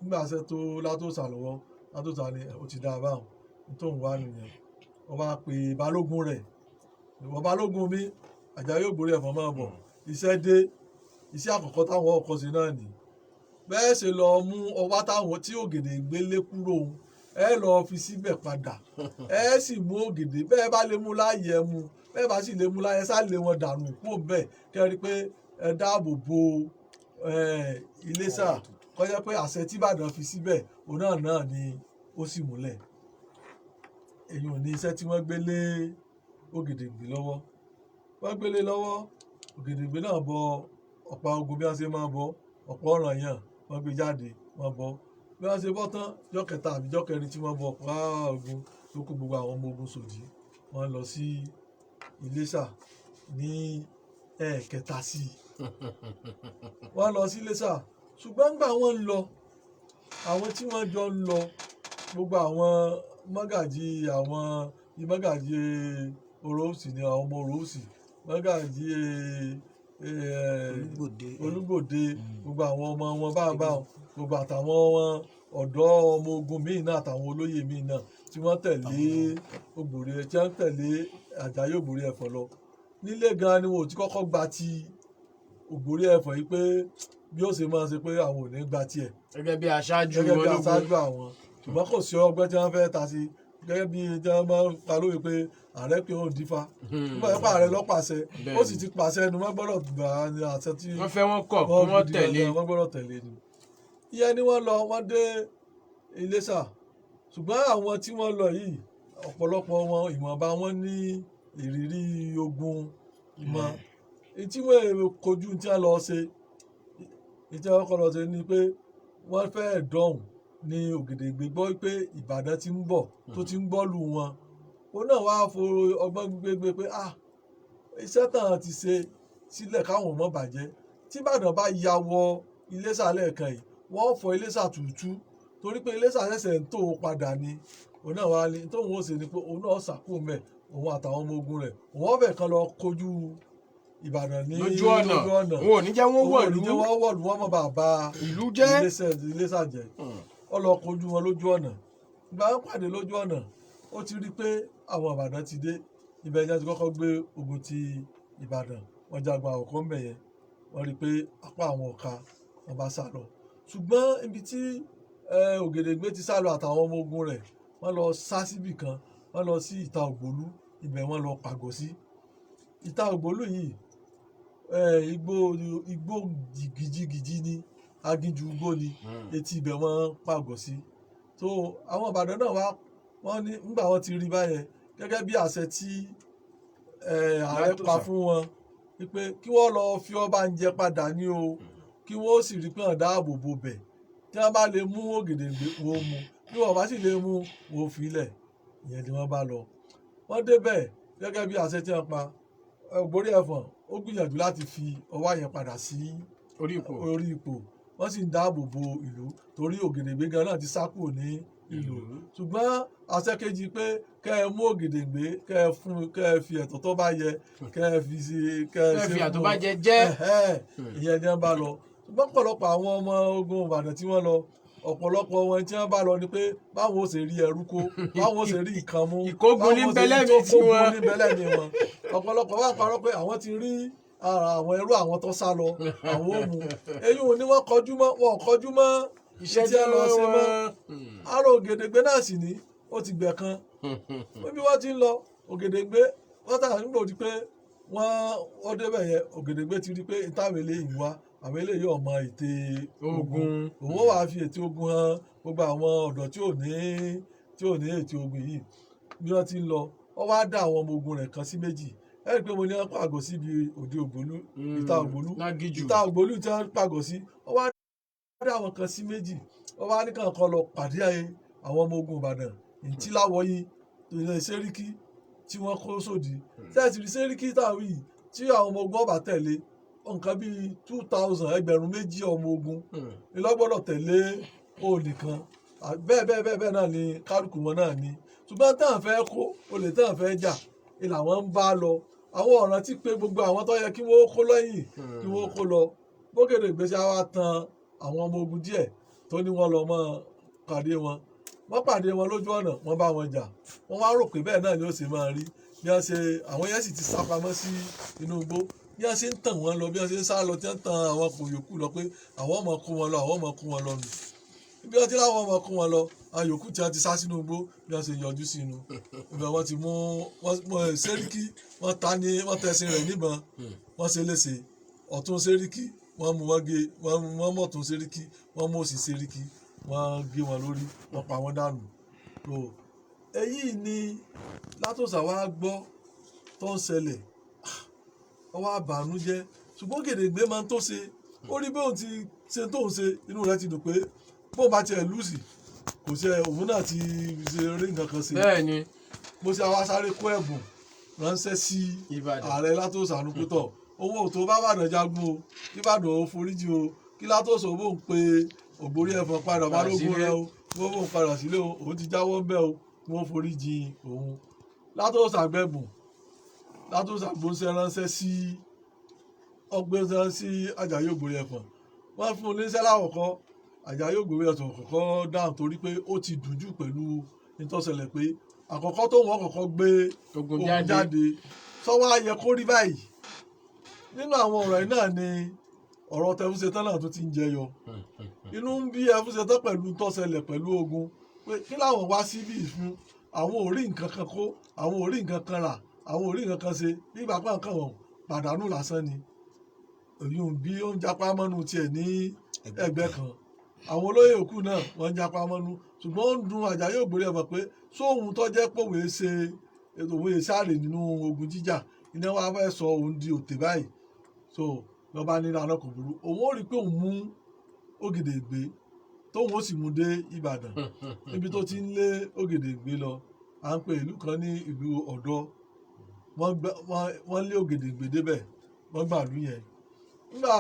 nígbà àṣẹ tó Látòsà lọ́wọ́, Látòsà ni ó ti dá a báwọn tó ń wá nìyẹn. Wọ́n bá pe balógun rẹ̀, ìwọ balógun mi, Àjàyí Ògbórí Ẹ̀fọ̀n, máa bọ̀, iṣẹ́ dé. Iṣẹ́ àkọ́kọ́ táwọn ọkọ̀ ṣe náà nì bẹ́ẹ̀ ṣe lọ mú ọwá táwọn tí Ògèdèngbé lé kúrò òun, ẹ lọ fi síbẹ̀ padà, ẹ sì mú Ògèdè bẹ́ẹ̀ bá lè mú láàyè, ẹ mú bẹ́ẹ̀ bá sì lè mú láàyè, sá lé wọn dànù kúrò bẹ́ẹ̀, kẹ́ rí pé ẹ dáàbò bo Iléṣà, kọjá pé àṣẹ tí Ìbàdàn fi síbẹ̀ òun náà ni ó sì múlẹ̀. Èyí ò ní iṣẹ́ tí wọ́n gbé lé Ògèdèngbé lọ́wọ́. Wọ́n gbé lé lọ́wọ́, Ògèdèngbé náà bọ ọ̀pá ogun bí wọ́n ṣe máa bọ ọ̀pọ̀ ọ̀ràn yàn, wọ́n gbé jáde, wọ́n bọ. Bí wọ́n ṣe bọ́ tán, jọ́ kẹta àbí jọ́ kẹrin tí wọ́n bọ ọ̀pá ogun, ló kó gbogbo àwọn ọmọ ogun sòdí, wọ́n lọ sí Iléṣà ní ẹ̀ẹ̀kẹta sí i. Wọ́n lọ sí Iléṣà, ṣùgbọ́n nígbà wọ́n ń lọ, àwọn tí wọ́n jọ ń lọ, gbogbo àwọn mọ́gàjì, àwọn bíi mọ́gàjì Òróòsì ni àwọn ọmọ Òróòsì, mọ́gàjì Olúgbòde, gbogbo àwọn ọmọ wọn báńbá, gbogbo àtàwọn ọ̀dọ́ ọmọ ogun míì náà, àtàwọn olóyè míì náà tí wọ́n tẹ̀lé Ògbórí, tí wọ́n tẹ̀lé Àjàyí Ògbórí Ẹ̀fọ̀n lọ. Nílé gan ni wọn ò ti kọ́kọ́ gba ti Ògbórí Ẹ̀fọ̀n yìí pé bí ó ṣe máa ṣe pé àwọn ò ní gba tiẹ̀ gẹ́gẹ́ bí aṣáájú gẹ́gẹ́ bí ológun. Aṣáájú àwọn, ṣùgbọ́n kò sí ọgbẹ́ tí wọ́n fẹ́ ta sí, gẹ́gẹ́ bí tí wọ́n máa ń pa lóye pé ààrẹ pé ó ń dífá nígbà tó pa ààrẹ lọ́pàṣẹ, ó sì ti pàṣẹ ẹnu, wọ́n gbọ́dọ̀ gbà á ní àṣẹ tí wọ́n fẹ́, wọ́n kọ̀, kí wọ́n gidi tẹ̀lé. gangan, wọ́n gbọ́dọ̀ tẹ̀lé ni. Ìyẹn ni wọ́n lọ, wọ́n dé Iléṣà, ṣùgbọ́n àwọn tí wọ́n lọ yìí, ọ̀pọ̀lọpọ̀ wọn, ìwọ̀nba wọn ní ìrírí ogun mọ́. Tí wọ́n kojú tí wọ́n lọ ṣe, tí wọ́n kọ́ lọ ṣe ni pé wọ́n fẹ́ dọ̀hùn ní Ògèdèngbé gbọ́ pé Ìbàdàn ti ń bọ̀, tó ti ń gbọ́ lù wọn. Òun náà wàá fo ọgbọ́n gbégbé pé ah, iṣẹ́ tàn ti ṣe sílẹ̀ káwọn ò mọ̀ bàjẹ́, tí Ìbàdàn bá ya wọ Iléṣà lẹ́ẹ̀kan yìí, wọ́n fọ Iléṣà tútú, torí pé Iléṣà ṣẹ̀ṣẹ̀ ń tó o padà ni. Òun náà wàá ní tóun ó ṣe ni pé òun náà ṣàkóso mẹ́ òun àtàwọn ọmọ ogun rẹ̀, òun ọ̀fẹ́ kan lọ kojú Ìbàdàn ní Lójú ọ̀nà. Òun ò ní jẹ́ wọ́n Òun ò ní wọ̀lú. jẹ́ wọ́n wọ̀lú, wọ́n mọ̀ bàbá ìlú jẹ́. Iléṣà jẹ́. Ó lọ kojú wọn lójú ọ̀nà. Ìgbà wọn pàdé lójú ọ̀nà, ó ti rí i pé àwọn Ìbàdàn ti dé. Ibẹ̀ ni wọ́n ti kọ́kọ́ gbé ogun ti Ìbàdàn. Wọ́n jagun àkọ́kọ́ ńbẹ̀ yẹn, wọ́n rí i pé apá àwọn ọ̀ka, wọ́n bá sá lọ. Ṣùgbọ́n ibi tí Ògèdèngbé ti sá lọ àtàwọn ọmọ ogun rẹ̀, wọ́n lọ sá síbì kan, wọ́n lọ sí ìta Ògbólú. Ibẹ̀ wọ́n lọ pàgọ́ sí. Ìta Ògbólú yìí, igbó jìgìjìgìjì ni, aginjù igbó ni, etí ibẹ̀ wọ́n pàgọ́ sí. So àwọn Ìbàdàn náà wá, wọ́n ní nígbà wọ́n ti rí báyẹn, gẹ́gẹ́ bí àṣẹ tí ààrẹ pa Látòsà. fún wọn wípé kí wọ́n lọ fi ọba ń jẹ padà ní o, kí wọ́n sì rí pé wọ́n dáàbò bo bẹ̀. Tí wọ́n bá lè mú Ògèdèngbé, wọ́n mú; bí wọ́n bá sì lè mú, wọ́n fi lẹ̀. Ìyẹn ni wọ́n bá lọ. Wọ́n débẹ̀ gẹ́gẹ́ bí àṣẹ tí wọ́n pa. Ògbórí Ẹ̀fọ̀n ó gbìyànjú láti fi ọwá yẹn padà sí orí ipò. Orí ipò. Wọ́n sì ń dáàbò bo ìlú, torí Ògèdèngbé gan náà ti sá kúrò ní ìlú. Ṣùgbọ́n àṣẹ kejì pé kẹ́ ẹ mú Ògèdèngbé, kẹ́ ẹ fún, kẹ́ ẹ fi ẹ̀tọ́ tó bá yẹ, kẹ́ ẹ fi sí, kẹ́ ẹ Kẹ́ ẹ ṣe fi àtọ́ fún bá un. jẹ jẹ́. Ẹ̀hẹ́n, ìyẹn ni wọ́n bá lọ. Ṣùgbọ́n ọ̀pọ̀lọpọ̀ àwọn ọmọ ogun Ìbàdàn tí wọ́n lọ, ọ̀pọ̀lọpọ̀ wọn tí wọ́n bá lọ ni pé báwo ó ṣe rí ẹrú kó, báwo ó ṣe rí nǹkan mú, Ìkógun ní báwo ó ṣe rí bẹ́lẹ́mì tó tí kógun wọn. ní bẹ́lẹ́mì wọn. Ọ̀pọ̀lọpọ̀ wà parọ́ pé àwọn ti rí ara àwọn ẹrú àwọn tó sá lọ, àwọn ò mú. Eyín ò ní wọ́n kọjú mọ́, wọn ò kọjú mọ́ Iṣẹ́ tí ẹ lọ tí ṣe mọ́. wọ́n- Ara Ògèdèngbé náà sì ní ó ti gbẹ̀ kan bí wọ́n ti ń lọ. Ògèdèngbé wọ́n tà nígbà òdi pé wọ́n débẹ̀ yẹn, Ògèdèngbé ti rí pé táwọn eléyìí ń wá, àwọn eléyìí ò mọ ète ogun. Òun ó wàá fi ète ogun hàn gbogbo àwọn ọ̀dọ́ tí ò ní ète ogun yìí. Bí wọ́n ti ń lọ, ó wá dá àwọn ọmọ ogun rẹ̀ kan sí méjì. Ẹ rí i pé mo ní wọ́n pàgọ́ síbi òde Ògbólú, ìta Ògbólú. Lágíjù. Ìta Ògbólú tí wọ́n pàgọ́ sí, ó wá dá àwọn kan sí méjì. Ó wá ní kàn kan lọ pàdé àwọn ọmọ ogun Ìbàdàn ìtìláwọ̀yí ilé Sẹ́ríkì tí wọ́n kó sódì sẹ́ẹ̀tì rí. Sẹ́ríkì táwọn yìí tí àwọn ọmọ ogun ọba tẹ̀lé, nǹkan bíi 2,000, 2,000 ọmọ ogun ìlọ́gbọ́dọ̀ tẹ̀lé òòlì kan. Bẹ́ẹ̀ bẹ́ẹ̀ bẹ́ẹ̀ bẹ́ẹ̀ náà ni kálukú wọn náà ni. Ṣùgbọ́n táwọn fẹ́ kó olè, táwọn fẹ́ jà, ni làwọn ń bá lọ. Àwọn ọ̀ràn ti pé gbogbo àwọn tó yẹ kí wọ́n kó lẹ́yìn kí wọ́n kó lọ. Bógèdègbé ṣe wá tan àwọn ọmọ ogun díẹ̀ tó ní wọ́n lọ mọ́ pàdé wọn. Wọ́n pàdé wọn lójú ọ̀nà, wọ́n bá wọn jà. Wọ́n wá rò pé bẹ́ẹ̀ náà ni ó ṣe máa rí. Bí wọ́n ṣe, àwọn yẹn sì ti sá pamọ́ sí inú igbó. Bí wọ́n ṣe ń tàn wọ́n lọ, bí wọ́n ṣe ń sá lọ, tí wọ́n ń tan àwọn kò yòókù lọ pé àwọn ọmọ kó wọn lọ, àwọn ọmọ kó wọn lọ nù. Bí wọ́n ti láwọn ọmọ kó wọn lọ, àwọn yòókù tí wọ́n ti sá sínú igbó, bí wọ́n ṣe yọjú sínú ibẹ̀, wọ́n ti mú wọ́n Sẹ́ríkì, wọ́n ta ní, wọ́n tẹ̀sìn rẹ̀ níbọn, wọ́n ṣe léṣe. Ọ̀tún Sẹ́ríkì wọ́n mú, wọ́n gé, wọ́n mú ọ̀tún Sẹ́ríkì, wọ́n mú òsì Sẹ́ríkì, wọ́n gé wọn lórí, wọ́n pa wọ́n dànù. Tó èyí ni Látòsà wá gbọ́ tó ń ṣẹlẹ̀, ó wá bànújẹ́. Ṣùgbọ́n Ògèdèngbé máa ń tó ṣe, ó rí bóun ti ṣe tóun ṣe, inú rẹ̀ ti dùn pé bóun bá tiẹ̀ lùsì kò ṣe, òun náà ti ṣe rí nǹkan kan ṣe. Bẹ́ẹ̀ni. Bó ṣe wá sáré kó ẹ̀bùn ránṣẹ́ sí ààrẹ Látòsà nùpútọ̀, owó tó bá bàdàn jagun o, kí Ìbàdàn ó foríjì o, kí Látòsà ó bóun pe Ògbórí Ẹ̀fọ̀n padà balógun rẹ o, bó bóun padà sílé o, òun ti jáwọ́ ń bẹ́ o, wọ́n foríjì òun. Látòsà gbẹ̀bùn, Látòsà gbóṣẹ́ ránṣẹ́ sí ọgbẹ́sẹ̀ sí Àjàyí Ògbórí Ẹ̀fọ̀n. Wọ́n fún un níṣẹ́ láwọ̀kọ́. Àjàyí Ògbórí Ẹ̀fọ̀n kọ̀kọ́ dáhùn torí pé ó ti dùn jù pẹ̀lú nítòsẹ̀lẹ̀ pé àkọ́kọ́ tó wọ́n kọ́kọ́ gbé ogun jáde sọ́wọ́ ayẹ kó rí báyìí. Nínú àwọn ọ̀rọ̀ yìí náà ni ọ̀rọ̀ Tẹfúnṣetán náà tó ti ń jẹyọ. Inú ń bí Ẹfúnṣetán pẹ̀lú ntọ́sẹ̀lẹ̀ pẹ̀lú ogun pé kí làwọn wá síbí fún, àwọn ò rí nǹkan kan kó, àwọn ò rí nǹkan kan rà, àwọn ò rí nǹkan kan ṣe, nígbà pé nǹkan wọn pàdánù lásán ni. Èyí ń bí ó ń japa mọ́nu tiẹ̀ ní ẹgbẹ́ kan. Àwọn olóyè òkú náà wọ́n ń japa mọ́nu, ṣùgbọ́n ó ń dun Àjàyí Ògbórí Ẹ̀fọ̀n pé sóhun tó jẹ́ pòwe ṣe òwe sáré nínú ogun jíjà iná wa fẹ́ sọ òun di òtè báyìí. So lọ́ba ní ìlànà kò burú, òun ó rí i pé òun mú Ògèdèngbé tóun ó sì mú dé Ìbàdàn. Níbi tó ti ń lé Ògèdèngbé lọ, à ń pe ìlú kan ní ìlú Ọ̀dọ́. Wọ́n lé Ògèdèngbé débẹ̀, wọ́n gbàlú yẹn. Nígbà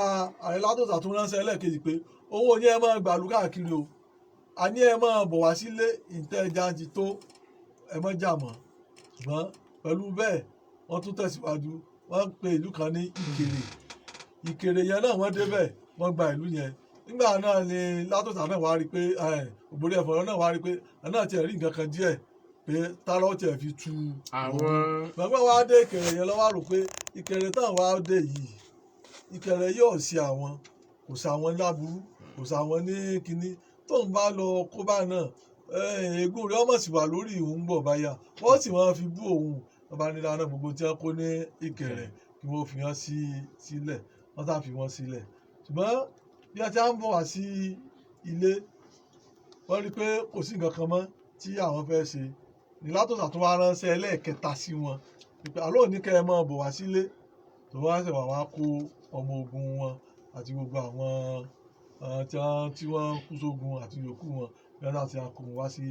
ààrẹ Látòsà tún ránṣẹ́ ẹlẹ́ẹ̀kejì pé owó yẹn máa gbàlú káàkiri o, àní ẹ máa bọ̀ wá sílé, ìtẹ́ ẹja ti tó, ẹ má jà mọ́. Ṣùgbọ́n pẹ̀lú bẹ́ẹ̀ wọ́n tún tẹ̀síwájú, wọ́n pe ìlú kan ní Ìkèrè. Ìkèrè yẹn náà wọ́n débẹ̀, wọ́n gba ìlú yẹn. Nígbà náà ni Látòsà náà wá rí pé Ògbórí Ẹ̀fọ̀n náà wá rí pé náà tiẹ̀ rí nǹkan kan díẹ̀ pé tálọ́ tiẹ̀ fi tu àwọn. Gbàgbọ́ wa dé Ìkèrè yẹn lọ́wọ́ rò pé Ìkèrè táwọn wá dé yìí, Ìkèrè yóò ṣe àwọn, kò sí àwọn láburú, kò sí àwọn ní kinní tóun bá lọ kó bá náà, ègún rẹ̀ ọmọ sì wà lórí ìhùn bọ̀ báyà, wọ́n sì máa fi bú òun. Ọba nílá náà gbogbo tí wọ́n kó ní Ìkèrè kí wọ́n fi wọ́n sílẹ̀, wọ́n sá fi wọ́n sílẹ̀. Ṣùgbọ́n bí wọ́n ti á ń bọ̀ wá sí ilé, wọ́n rí i pé kò sí nǹkan kan mọ́ tí àwọn fẹ́ ṣe. Ní Látòsà tó wá ránṣẹ́ ẹlẹ́ẹ̀kẹta sí wọn pé àlọ́ òní kẹ́ ẹ máa bọ̀ wá sílé, tó wá ṣẹ̀ wá wá kó ọmọ ogun wọn àti gbogbo àwọn tí wọ́n kú sógun àti yòókù wọn, bí wọ́n ti kó wọn wá sí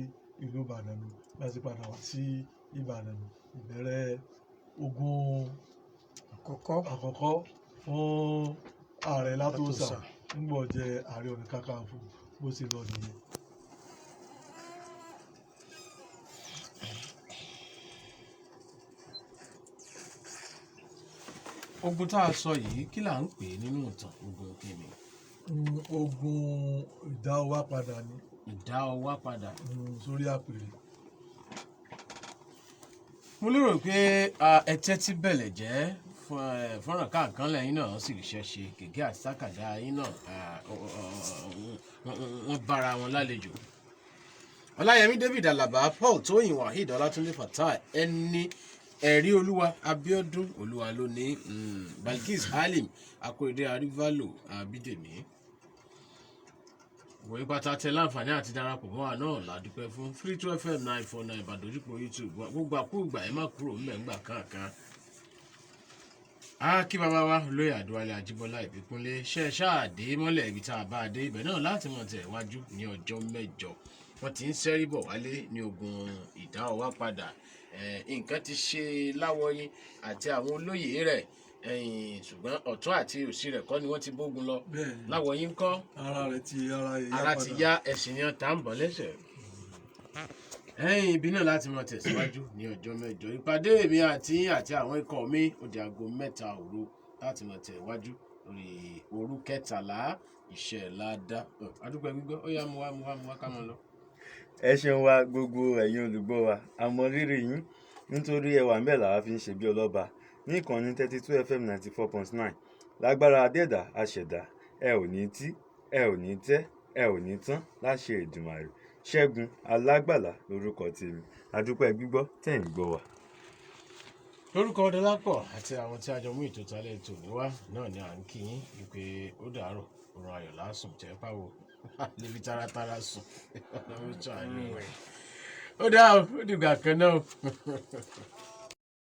ìlú Ìbàdàn nù, bí wọ́n ti padà wá sí Ìbàdàn nù. Ìbẹ̀rẹ̀ ogun àkọ́kọ́ fún ààrẹ Látòsà ńgbọ̀ jẹ Ààrẹ Ọ̀nà Kakanfò bó ṣe lọ nìyẹn. Ogun tá a sọ yìí kí là ń pè é nínú ìtàn? Ogun kíni? Ogun ìdá ọwá padà ni. Ìdá ọwá padà. Sórí àpèrè. Mo lérò pé ẹ tẹ́tí bẹ̀lẹ̀ jẹ́ fọ́nrán káàkan lẹ́yìn náà sì ríṣẹ́ ṣe gègé àti sákàdá yín náà wọ́n bára wọn lálejò. Ọláyẹmí David Alaba, Paul Tóyìn, Waheed Ọlátúndé, Fatai ẹni ẹ̀rí olúwa, Abíọ́dún olúwa ló ní, Balkis Halim Akóredé, Aríválò Abídèmí. Wòye pátá tẹ láǹfààní àti darapọ̀ mọ́ wa náà ládùúpẹ́ fún 32 FM 949 Ìbàdàn ojúpọ̀ YouTube. Gbogbo àkúgbà ẹ má kúrò ńbẹ̀ kankan. A kí bàbá wa lóyè Àdúwálé Ajíbọ́lá Ìbíkúnlé ṣe ṣáàdé mọ́lẹ̀ ibi tá a bá a dé ibẹ̀ náà láti mọ̀ tẹ̀ wájú ní ọjọ́ mẹ́jọ. Wọ́n ti ń sẹ́rí bọ̀ wálé ní ogun ìdá ọwá padà. Nǹkan ti ṣe Láwọyìn àti àwọn olóyè rẹ̀, ṣùgbọ́n ọ̀tún àti òsì rẹ̀ kọ́ ni wọ́n ti bógun lọ. Láwọyìn ńkọ́? Ara rẹ̀ ti ara ti yá, ẹ̀sìn yẹn tá ń bọ̀ lẹ́sẹ̀. Ẹ̀yìn ibi náà láti máa tẹ̀síwájú ní ọjọ́ 8. Ìpàdé èmi àti yín àti àwọn ikọ̀ mi ó di aago 3 òru láti máa tẹ̀wájú lórí òru 13 iṣẹ́ ládá. Adúgbò gbígbọ́, ó yá, mu wá, mu wá, mu wá, ká máa lọ. Ẹ ṣeun wa, gbogbo ẹ̀yin olùgbọ́ wa, àmọ́ rírì yín, nítorí ẹwà ń bẹ̀ làwa fi ń ṣe bí ọlọ́ba ní ìkànnì 32 FM 94.9. Lágbára adẹ́dà aṣẹ̀dá, ẹ ò ní tí, ẹ ò ní tẹ́, ẹ ò ní tán láṣẹ Èdùmàrè. Ṣẹ́gun Alágbàlá lórúkọ tèmi. Adúpẹ́ gbígbọ́ tẹ̀ ń gbọ́ wa. Lórúkọ Dọlápọ̀ àti àwọn tí a jọ mú ètò tálẹ̀ tòní wá náà ni à ń kí yín wípé ó dàárọ̀, oorun ayọ̀ lásùn tẹ́ pàwọ́ níbi taratara sùn. Ọlọ́run ṣàánú ẹ̀. Ó dáa, ó dìgbà kan náà.